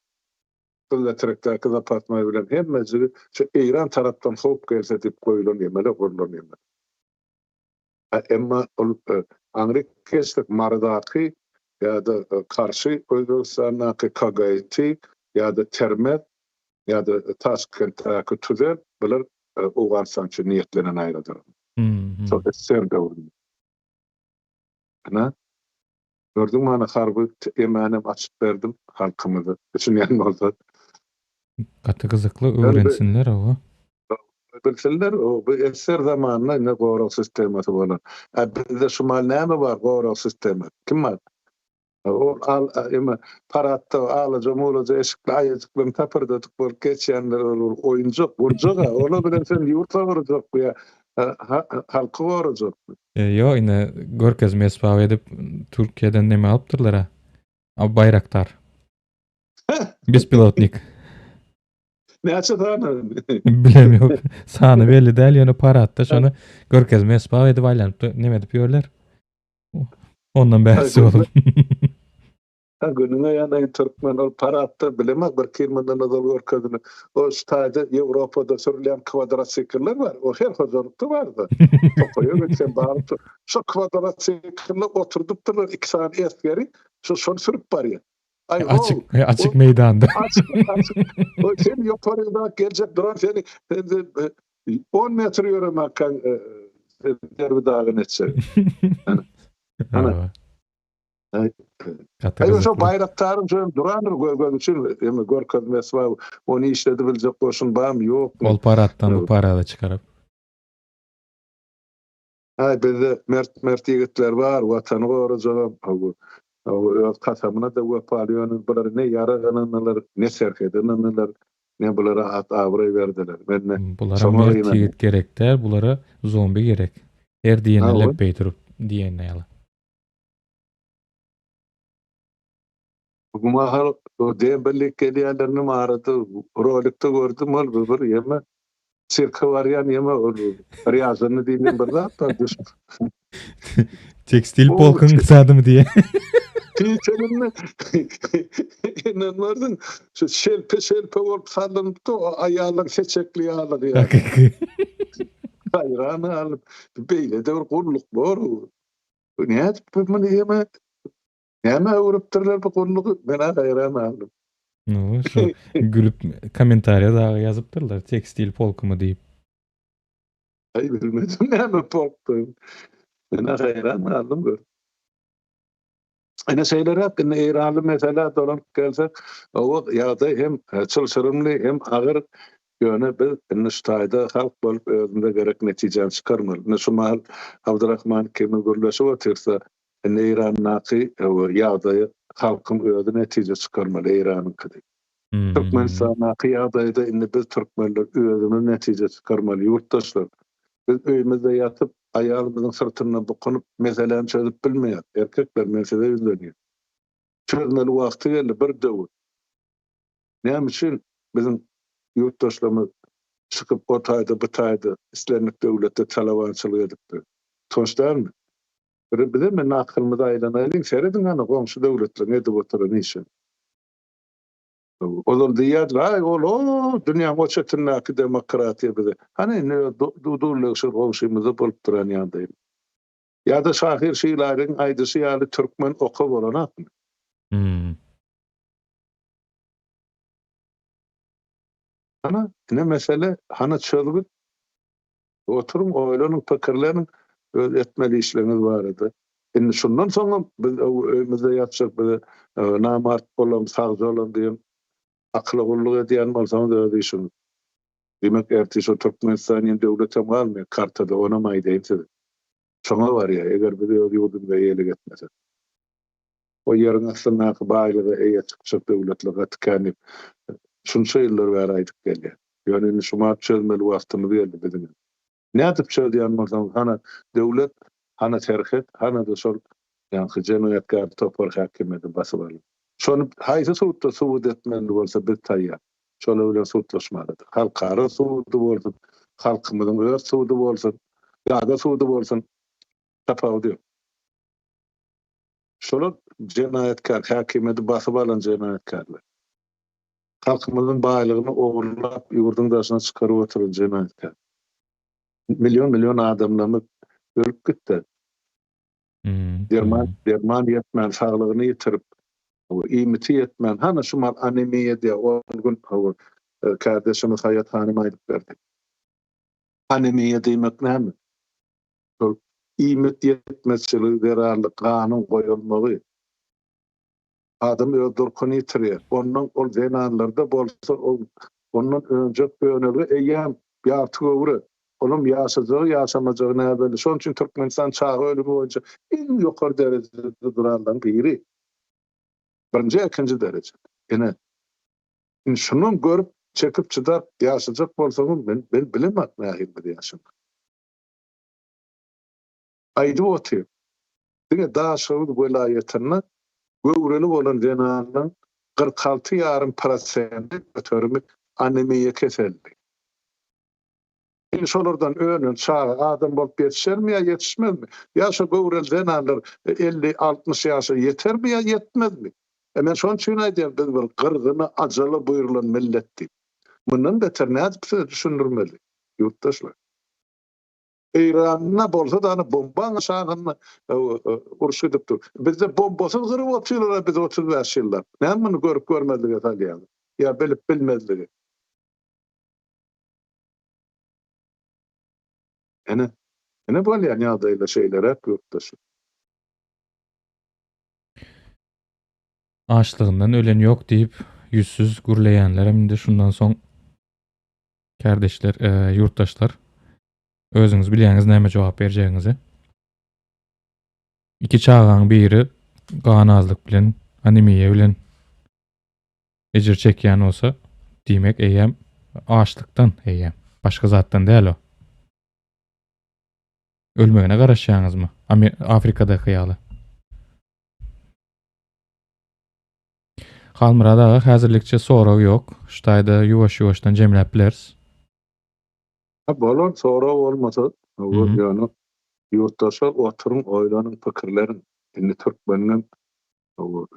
Gyzyletrekdäki zapasnoý bilen hemmejigi şu Eýran tarapdan howp gelse diýip goýulan ýemele gurlan ýemele. Emma ol aňryk geçsek Marydaky ýa-da Karşy Özbegistandaky KGT ýa-da Termez ýa-da Taşkentdäki Tuzel bular Owganystan üçin niýetlenen aerodrom. Şol SSR döwründe. Ana, gördüňmi ana harby emänem açyp berdim halkymyza düşünýän bolsa. Gaty gyzykly öwrensinler oba. Bilsinler o bu SSR zamanynda ine gorag sistemasy bolan. A bizde şu mal näme bar gorag sistema? Kim bar? Ol al eme paradda alaja mulaja eşikli aýajyklaryny tapyrdadyk bolup geçýänler ol bir oýunjak, gurjak a. Olar bilen sen ýurt gorajak ýa halky gorajak. Ýok ine görkezme esbaby edip Türkiýeden neme alypdyrlar a. Baýraktar. Bespilotnik. Näçe sany? Bilem ýok. Sany belli däl ýöne paradda şony görkezme esbaby edip aýlanyp neme edip ýörler. Ondan bärsi bolup. Ha günüňe ýanaýyn türkmen ol paradda bilemok bir iki ýyl mundan ozal görkezdiler. O şu taýda Ýewropada sürülýän kwadrosikller bar. O her hojalykda barda. Tokaýa gitseň baryp şo kwadrosiklle oturdypdyrlar iki sany esgeri şo şony sürüp barýar. Aý açyk açyk meýdanda. Açyk açyk. O sen ýokaryda geljek duran seni 10 metr ýöremäkkäň derbi dagyn etjek. Ana. Aý şo baýraktaryň şo durandyr göz göz üçin eme görkezmesi bar. Ony işledip biljek goşun barmy ýokmy? Ol paraddan bu parada çykaryp. Aý bizde mert mert ýigitler bar watany gorajagam öz kasamyna-da wepaly ýöne bular ne ýarag ynandylar ne serhede ynandylar Ne bulara at abraý berdiler. Mende Bulara mert ýigit gerek däl, bulara zombi gerek. Her diýene lepbeý durup diýen ýaly. Bu mahal o dembellik gelýänlerinem arada rolikde gördüm ol bir ýeme sirke barýan ýeme ol rýazany diýlen bir zat bar düşüp. Tekstil polkuň zadymy diýe. Tiçelinme. Inanmarsyň. Şu şelpe şelpe bolup sallanypdy o aýallaň seçekli ýalygy ýaly. Hakyky. Haýran galyp, beýle-de bir gulluk bor. Bu nädip bu muny ýeme nämä öwrüpdirler bu gullugy? Men-ä haýran galdym. No, şu gülüp kommentariýa dagy ýazypdyrlar, tekstil polkumy diýip. Aý bilmedim näme polkdy. Men-ä haýran galdym görüp. Ine şeýleräk indi eýranly meselä dolanyp gelsek, oba ýagdaý hem çylşyrymly hem agyr. Ýöne biz indi şu taýda halk bolup özümize gerek netijäni çykarmaly. Indi şu mahal Abdyrahman ikimiz gürleşip otyrsa, indi Eýrandaky ýagdaýy halkyň özi netije çykarmaly Eýranyňky diýip. Türkmenistandaky ýagdaýda indi biz türkmenler özümiz netije çykarmaly ýurtdaşlar. Biz öýümizde ýatyp, aýalymyzyň syrtynda bukunyp meseläni çözüp bilmeýäs. Erkekler men size ýüzlenýän. Çözmeli wagty geldi bir döwür. Näme üçin biziň ýurtdaşlarymyz çykyp o taýda bu taýda islendik döwletde talabançylyk edipdir. Utanç dälmi? Bir bizem indi akylymyzy aýlanaýlyň serediň hany goňşy döwletleriň edip oturan işine. Ozal diýýärdiler, aý ol o dünýäň o çetindäki demokratiýa bize. Hany indi öz dullegşir goňşymyzda bolup duran ýagdaý. Ýa-da şahyr Şilaryň aýdyşy ýaly türkmen oka bolanakmy? Hmm. Hana, ine mesele, hana çözgüt. Oturyň, oýlanyň, pikirleniň öz etmeli işleriňiz barada. Indi şundan soňam biz öýümizde ýatjak bize namart bolam, sagja bolam diýen akyla gulluk edýän bolsaňyz öz işiňiz. Diýmek ertir şo Türkmenistan diýen döwletem galmaýar kartada onam aýdaýyn size. Şoňa barýar eger biz öz ýurdumyza eýelik etmesek. O ýeriň astyndaky baýlyga eýe çykjak döwletler gaty kän diýip şunça ýyllar bäri aýdyp gelýän. Ýöne indi şumat çözmeli wagtymyz geldi biziňem. Nädip çözýän bolsaňyz hana döwlet, hana serhet, hana-da şol ýaňky jenaýatkär topar häkimiýeti basyp alan. Şony haýsy sudda subut etmeli bolsa biz taýýar. Şolar bilen sudlaşmaga-da. Halkara sudy bolsun, halkymyzyň öz sudy bolsun, ýa-da sudy bolsun, tapawudy ýok. Şolar jenaýatkär, häkimiýeti basyp alan jenaýatkärler. Halkymyzyň baýlygyny ogurlap, ýurduň daşyna çykaryp oturan jenaýatkär. Million-million adamlarymyz ölüp gitdi. Derman, derman ýetmän, saglygyny ýitirip, iýmiti ýetmän, hana şu mal anemiýa diýýär, ol gün kärdeşimiz Haýat hanym aýdyp berdi. Anemiýa diýmek näme? Şol iýmit ýetmezçiligi zerarly ganyň goýalmagy. Adam öz durkuny ýitirýär. Ondan ol zenanlarda bolsa ol ondan önjek önelge eýýäm ýarty göwre. Olam ýaşajagy ýaşamajagy näbelli. Şonuň üçin Türkmenistan çaga ölümi boýunça iň ýokary derejede duranlaryň biri. Birinji ikinji derejede. Ine. Indi şunam görüp çekip çydap ýaşajak bolsaňyz men men bilemok nähili bir ýaşamak. Aýdyp otyr. Diňe Daşoguz welaýatynda göwreli bolan zenanlaryň 46 ýarym prosenti göterimi anemiýa keselli. Indi şolardan önen çaga adam bolup ýetişermi ýa ýetişmezmi? Ýa şo göwreli zenanlar 50-60 ýaşa ýetermi ýa ýetmezmi? E men şonuň üçin aýdýan, biz bir gyrgyna, ajala buýrulan millet diýip. Mundan beter nädip size düşündirmeli, ýurtdaşlar? Eýranda bolsa-da hany bombaň aşagynda uruş gidip dur. Bizde bombasyz gyryp otyrlar-a bizi 35 ýyllap. Näme muny görüp görmezlige salýaňyz? Ýa bilip bilmezlige? Ine, ine bolýan ýagdaýlar şeýleräk ýurtdaşlar. Açlygyndan ölen ýok diýip ýüzsüz gürleýänlerem indi şundan soň kärdeşler, ýurtdaşlar özüňiz bilýäňiz näme jogap berjegiňizi. Iki çagaň biri gan azlyk bilen, anemiýa bilen ejir çekýän bolsa, diýmek eýýäm açlykdan eýýäm, başga zatdan däl o. Ölmegine garaşýaňyzmy? Afrikadaky ýaly. Halmyrat aga häzirlikçe sorag ýok. Şu taýda ýuwaş-ýuwaşdan jemläp bileris. Bolar, sorag bolmasa, ýöne ýurtdaşlar oturyň, oýlanyň, pikirleniň. Indi türkmeniňem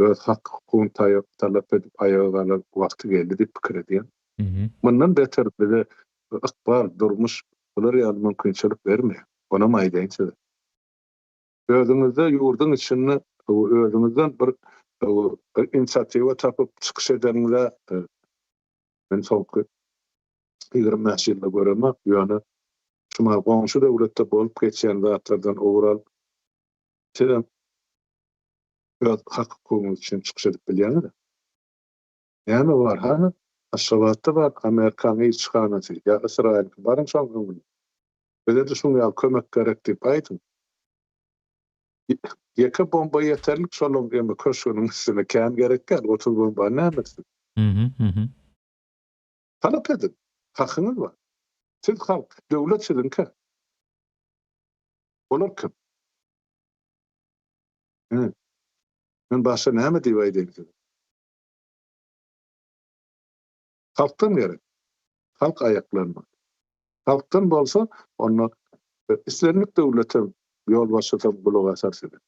öz hak-hukugyny talap edip aýaga galar wagty geldi diýip pikir edýän. Mundan beter bize ykbal, durmuş bular ýaly mümkinçilik bermeýär. Onam aýdaýyn size. Özüňizde ýurduň içinde özüňizden bir inisiatiwa tapyp çykyş edeniňize men soňky 25 ýylda göremok, ýöne şumal goňşy döwletde bolup geçýän zatlardan ugur alyp sizem öz hak-hukugyňyz üçin çykyş edip bilýäňiz. Näme bar hany? Aşgabatda bar Amerikanyň ilçihanasy ýa Ysraýylyňky baryň şoň öňüne. Bize-de şuň ýaly kömek gerek diýip aýdyň. Ýeke bomba ýeterlik şolaň eme köşgüniň üstüne kän gerek däl 30 bomba näme etsin. Talap ediň. Hakyňyz bar. Siz halk, döwlet siziňki. Olar kim? Ine, men başga näme diýip aýdaýyn size? Halkdan gerek. Halk aýaklanmaly. Halkdan bolsa, onda islendik döwletem, ýolbaşçysam gulak asar size.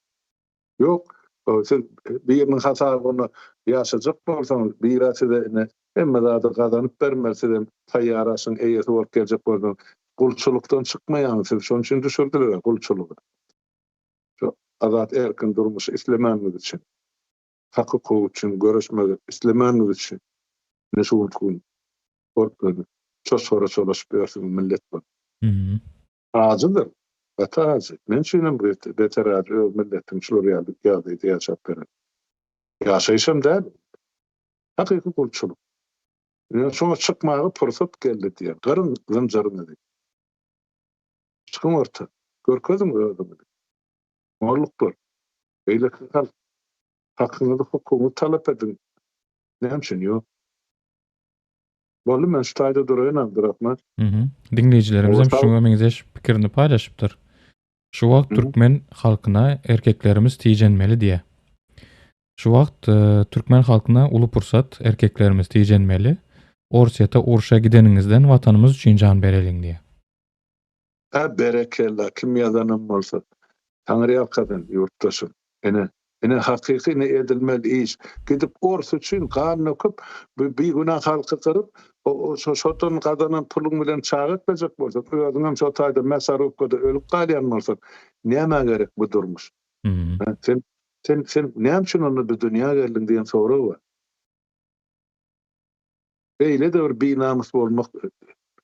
Ýok, siz biriniň hasabyna ýaşajak bolsaňyz, biri size ine hemme zady gazanyp bermeli, sizem taýýar aşyň eýesi bolup geljek bolsaňyz, gulçulykdan çykmaýaňyz siz, şonuň üçin düşürdiler gulçulyga. Şu azat erkin durmuşy islemäniňiz üçin, hak-hukuk üçin göreşmegi islemäniňiz üçin ine şu günki gün bolup çoçgara çolaşyp ýörsüňiz millet bolup. Ajydyr. Gaty ajy. Men üçinem beter ajy öz milletim şular ýaly ýagdaýda ýaşap beren. Ýaşaýşam däl. Hakyky gulçulyk. Ine şoňa çykmaga pursat geldi diýýän. Gyryň zynjyryňyzy. Çykyň orta. Görkeziň özüňizi. Molluklar. Beýleki halk. Hakyňyzy, hukugyňyzy talap ediň. Näme üçin ýok? Boldy men şu taýda duraýyn Abdurahman. Mhm. Diňleýjilerimiz hem şuňa meňzeş pikirini paýlaşypdyr. Şu wagt türkmen halkyna erkeklerimiz tijenmeli diýä. Şu wagt e, türkmen halkyna uly pursat erkeklerimiz tijenmeli. Orsýete urşa gideniňizden watanymyz üçin jan bereliň diýä. Hä berekella kim ýazanam bolsa Taňryýalkasyn ýurtdaşym. Ine, ine hakyky ine edilmeli iş. Gidip ors üçin gan döküp, bigünä halky gyryp, şodan gazanan puluň bilen çaga eklejek bolsaň, özüňem şo taýda mäsarubkada ölüp galýan bolsaň, nämä gerek bu durmuş? Sen, sen, sen näme üçin onda bu dünýä geldiň diýen sorag bar. Beýle-de bir binamys bolmak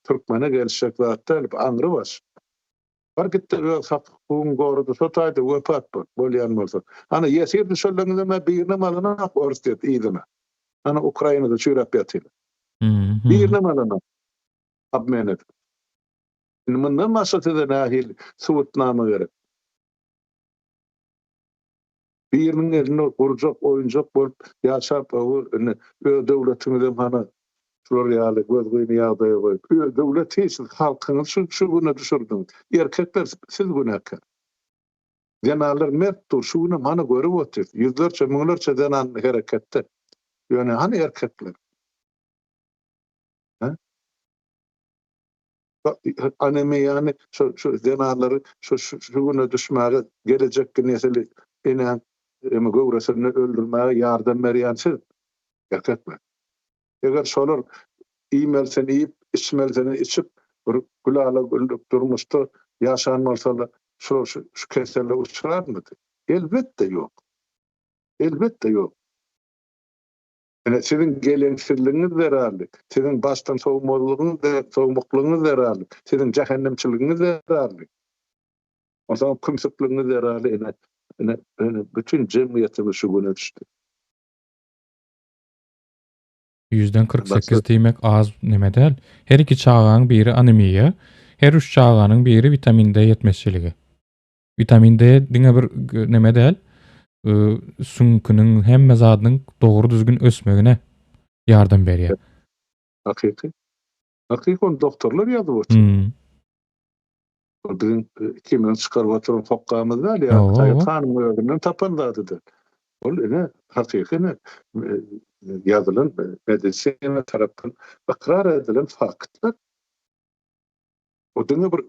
türkmene gelişjek zat däl, bu aňry baş. Bar gitde öz hak hukugyňy gorada şo taýda wepat bol, bolýan bolsa. Hany ýesir düşenleriňizem-ä birinem alanok Orsýet yzyna. Hany Ukrainada çüýräp ýatylar. Birinem alanok obmen edip. Indi mundan başga size nähili subutnama gerek? Biriniň elinde gurjak, oýunjak bolup ýaşap, indi öz döwletiňizem hany şular ýaly gözgyny ýagdaýa goýup, öz döwlet hiç, siz halkyňyzy şu şu güne düşürdiňiz. Erkekler siz günäkär. Zenanlar mert dur, şu günem hany görüp otyrys. Ýüzlerçe, müňlerçe zenan hereketde. Ýöne hany erkekler? Hä? Anemiýany şu şu zenanlary şu şu güne düşmäge gelejekki nesili enäň eme göwresinde öldürmäge ýardam berýän siz erkekler. Eger şolar iýmelisini iýip, içmelisini içip bir gülala güllük durmuşda ýaşan bolsalar şular şu şu kesele uçrarmydy? Elbetde ýok. Elbetde ýok. Ine, siziň geleňsizligiňiz zerarly, siziň başdan sowmazlygyňyz, sowmaklygyňyz zerarly, siziň jähennemçiligiňiz zerarly, onsoň kümsükligiňiz zerarly ine, ine, ine bütin jemgyýetimiz şu güne düşdi. Ýüzden 48 diýmek az neme däl. Her iki çagaň biri anemiýa, her üç çaganyň biri witamin D ýetmezçiligi. Witamin D diňe bir neme däl, süňküniň hemme zadynyň dogry düzgün ösmegine ýardam berýär. Hakyky. Hakyky ony doktorlar ýazyp otyr. Hmm. Ol biziň ikimiziň çykaryp oturan hokgamyz däl ýa Saýat hanymyň özünden tapan zady däl. Ol ine hakyky ine ýazylan medisina tarapdan ykrar edilen faktlar. O diňe bir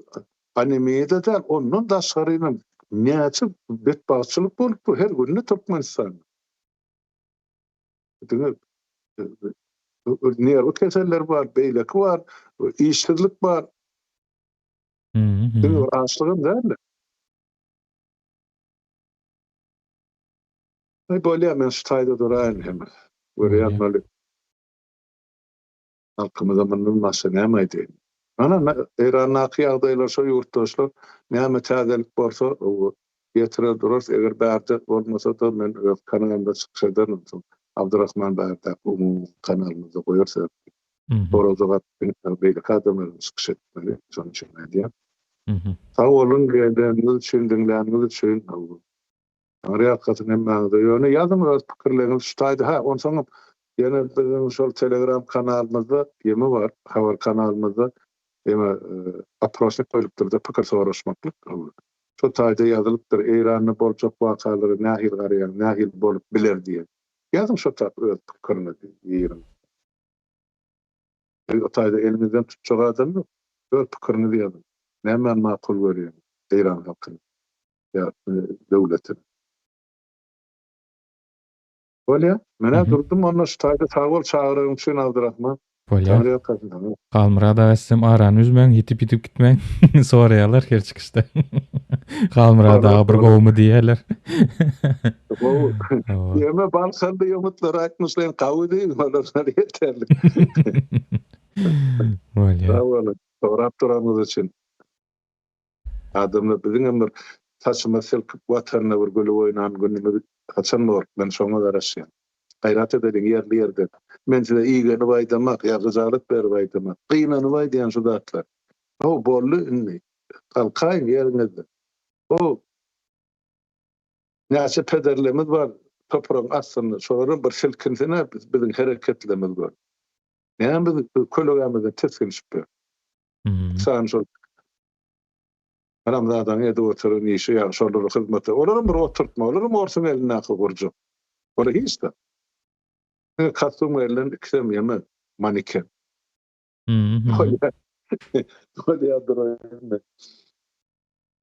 anemiýada däl, ondan daşgarynam näçe betbagtçylyk bolup dur her günde Türkmenistanda. Diňe nerwi keseller bar, beýleki bar, işsizlik bar. Diňe bir açlygam däl. Aý bolýar men şu taýda duraýyn hem. Görýän bolup. Halkymyza mundan başga näme aýdaýyn. Ana Eýrandaky ýagdaýlar şo ýurtdaşlar näme täzelik bolsa ýetirer durarys eger bärde bolmasada men öz kanalymda çykyş ederin onsoň Abdurahman bärdäki umumy kanalymyzda goýar sebäpli sorag jogap beýleki adamlar hem çykyş etmeli şonuň üçin aýdýan. Sag boluň geleniňiz üçin diňläniňiz üçin. Taňry ýalkasyn hemmäňize. Ýöne ýazyň öz pikirleriňizi şu taýda. Hä, onsoňam. Ýene biziň şol Telegram kanalymyzda ýeme bar, habar kanalymyzda ýeme oprosnik goýlupdyr-da pikir soraşmaklyk. Şo taýda ýazylypdyr, Eýranda boljak wakalara nähili garaýaň, nähili bolup biler diýen. Ýazyň şo tap öz pikiriňizi, ýeriň. O taýda eliňizden tutjak adam ýok. Öz pikiriňizi ýazyň. Nämäni makul görýäňiz Eýran halkyna ýa döwletine. Bolýa. Menä durdum onda şu taýda sag bol çagyragyň üçin Abdyrahman. Bolýa. Taňryýalkasyn saňa. Halmyrat aga sizem arany üzmäň ýitip ýitip gitmäň soraýarlar her çykyşda. Halmyrat aga bir gowumy diýýärler. Gowy. Ýöne Balkanly ýomutlar aýtmyşlaýyn gawy diýip olar ýeterlik. Bolýa. Sag boluň. Sorap duranyňyz üçin. Adamlar biziňem bir saçymyzy silkip watanyna bir gülüp oýnan günümiz haçan bor? Men şoňa garaşýan. Gaýrat edeliň ýerli ýerden. Men size igenip aýdamak ýa gyjalat berip aýdamak. Gynanyp aýdýan şu zatlar. How boldy indi. Galkaýyň ýeriňizden. How näçe pederlerimiz bar topragyň astynda şolaram bir silkinsin-ä biziň hereketlerimizi görüp. Näme biz kölegämizden tisginişip ýörüs. San şol Haramzadaň edip oturan işi ýa şolara hyzmat olaram bir oturtma olaram orsuň elindäki gurjak. Olar hiç zat. Diňe kostum berlen ikisem ýeme maniken. Bolýa. Bolýa duraýyn.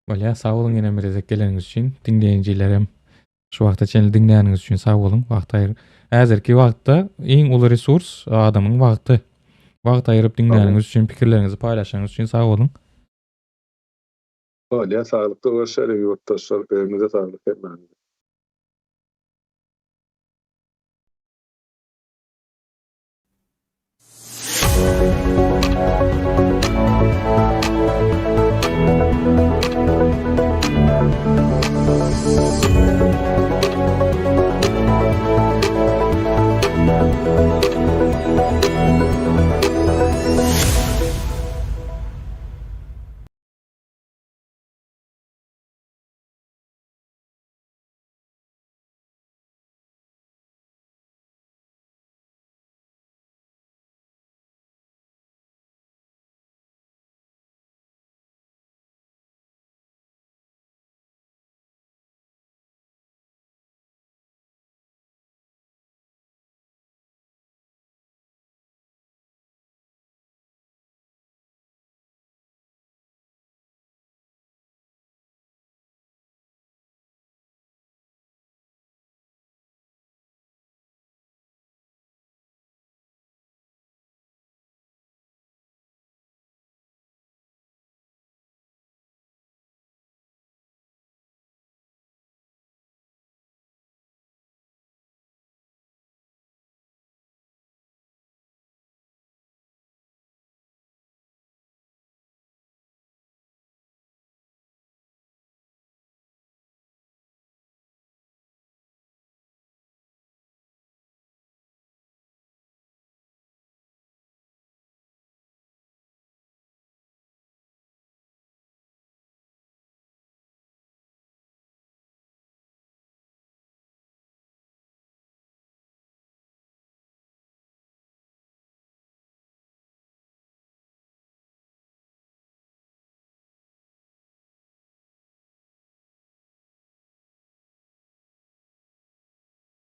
Bolýa sag boluň ýene bir gezek geleniňiz üçin. Diňleýjilerem Şu wagta çenli diňläniňiz üçin sag boluň. Wagt aýyr. Häzirki wagtda iň uly resurs adamyň wagty. Wagt aýyryp diňläniňiz üçin, pikirleriňizi paýlaşanyňyz üçin sag boluň. Bolýa saglykda görşeliň ýurtdaşlar öýüňize saglyk hemmäňize.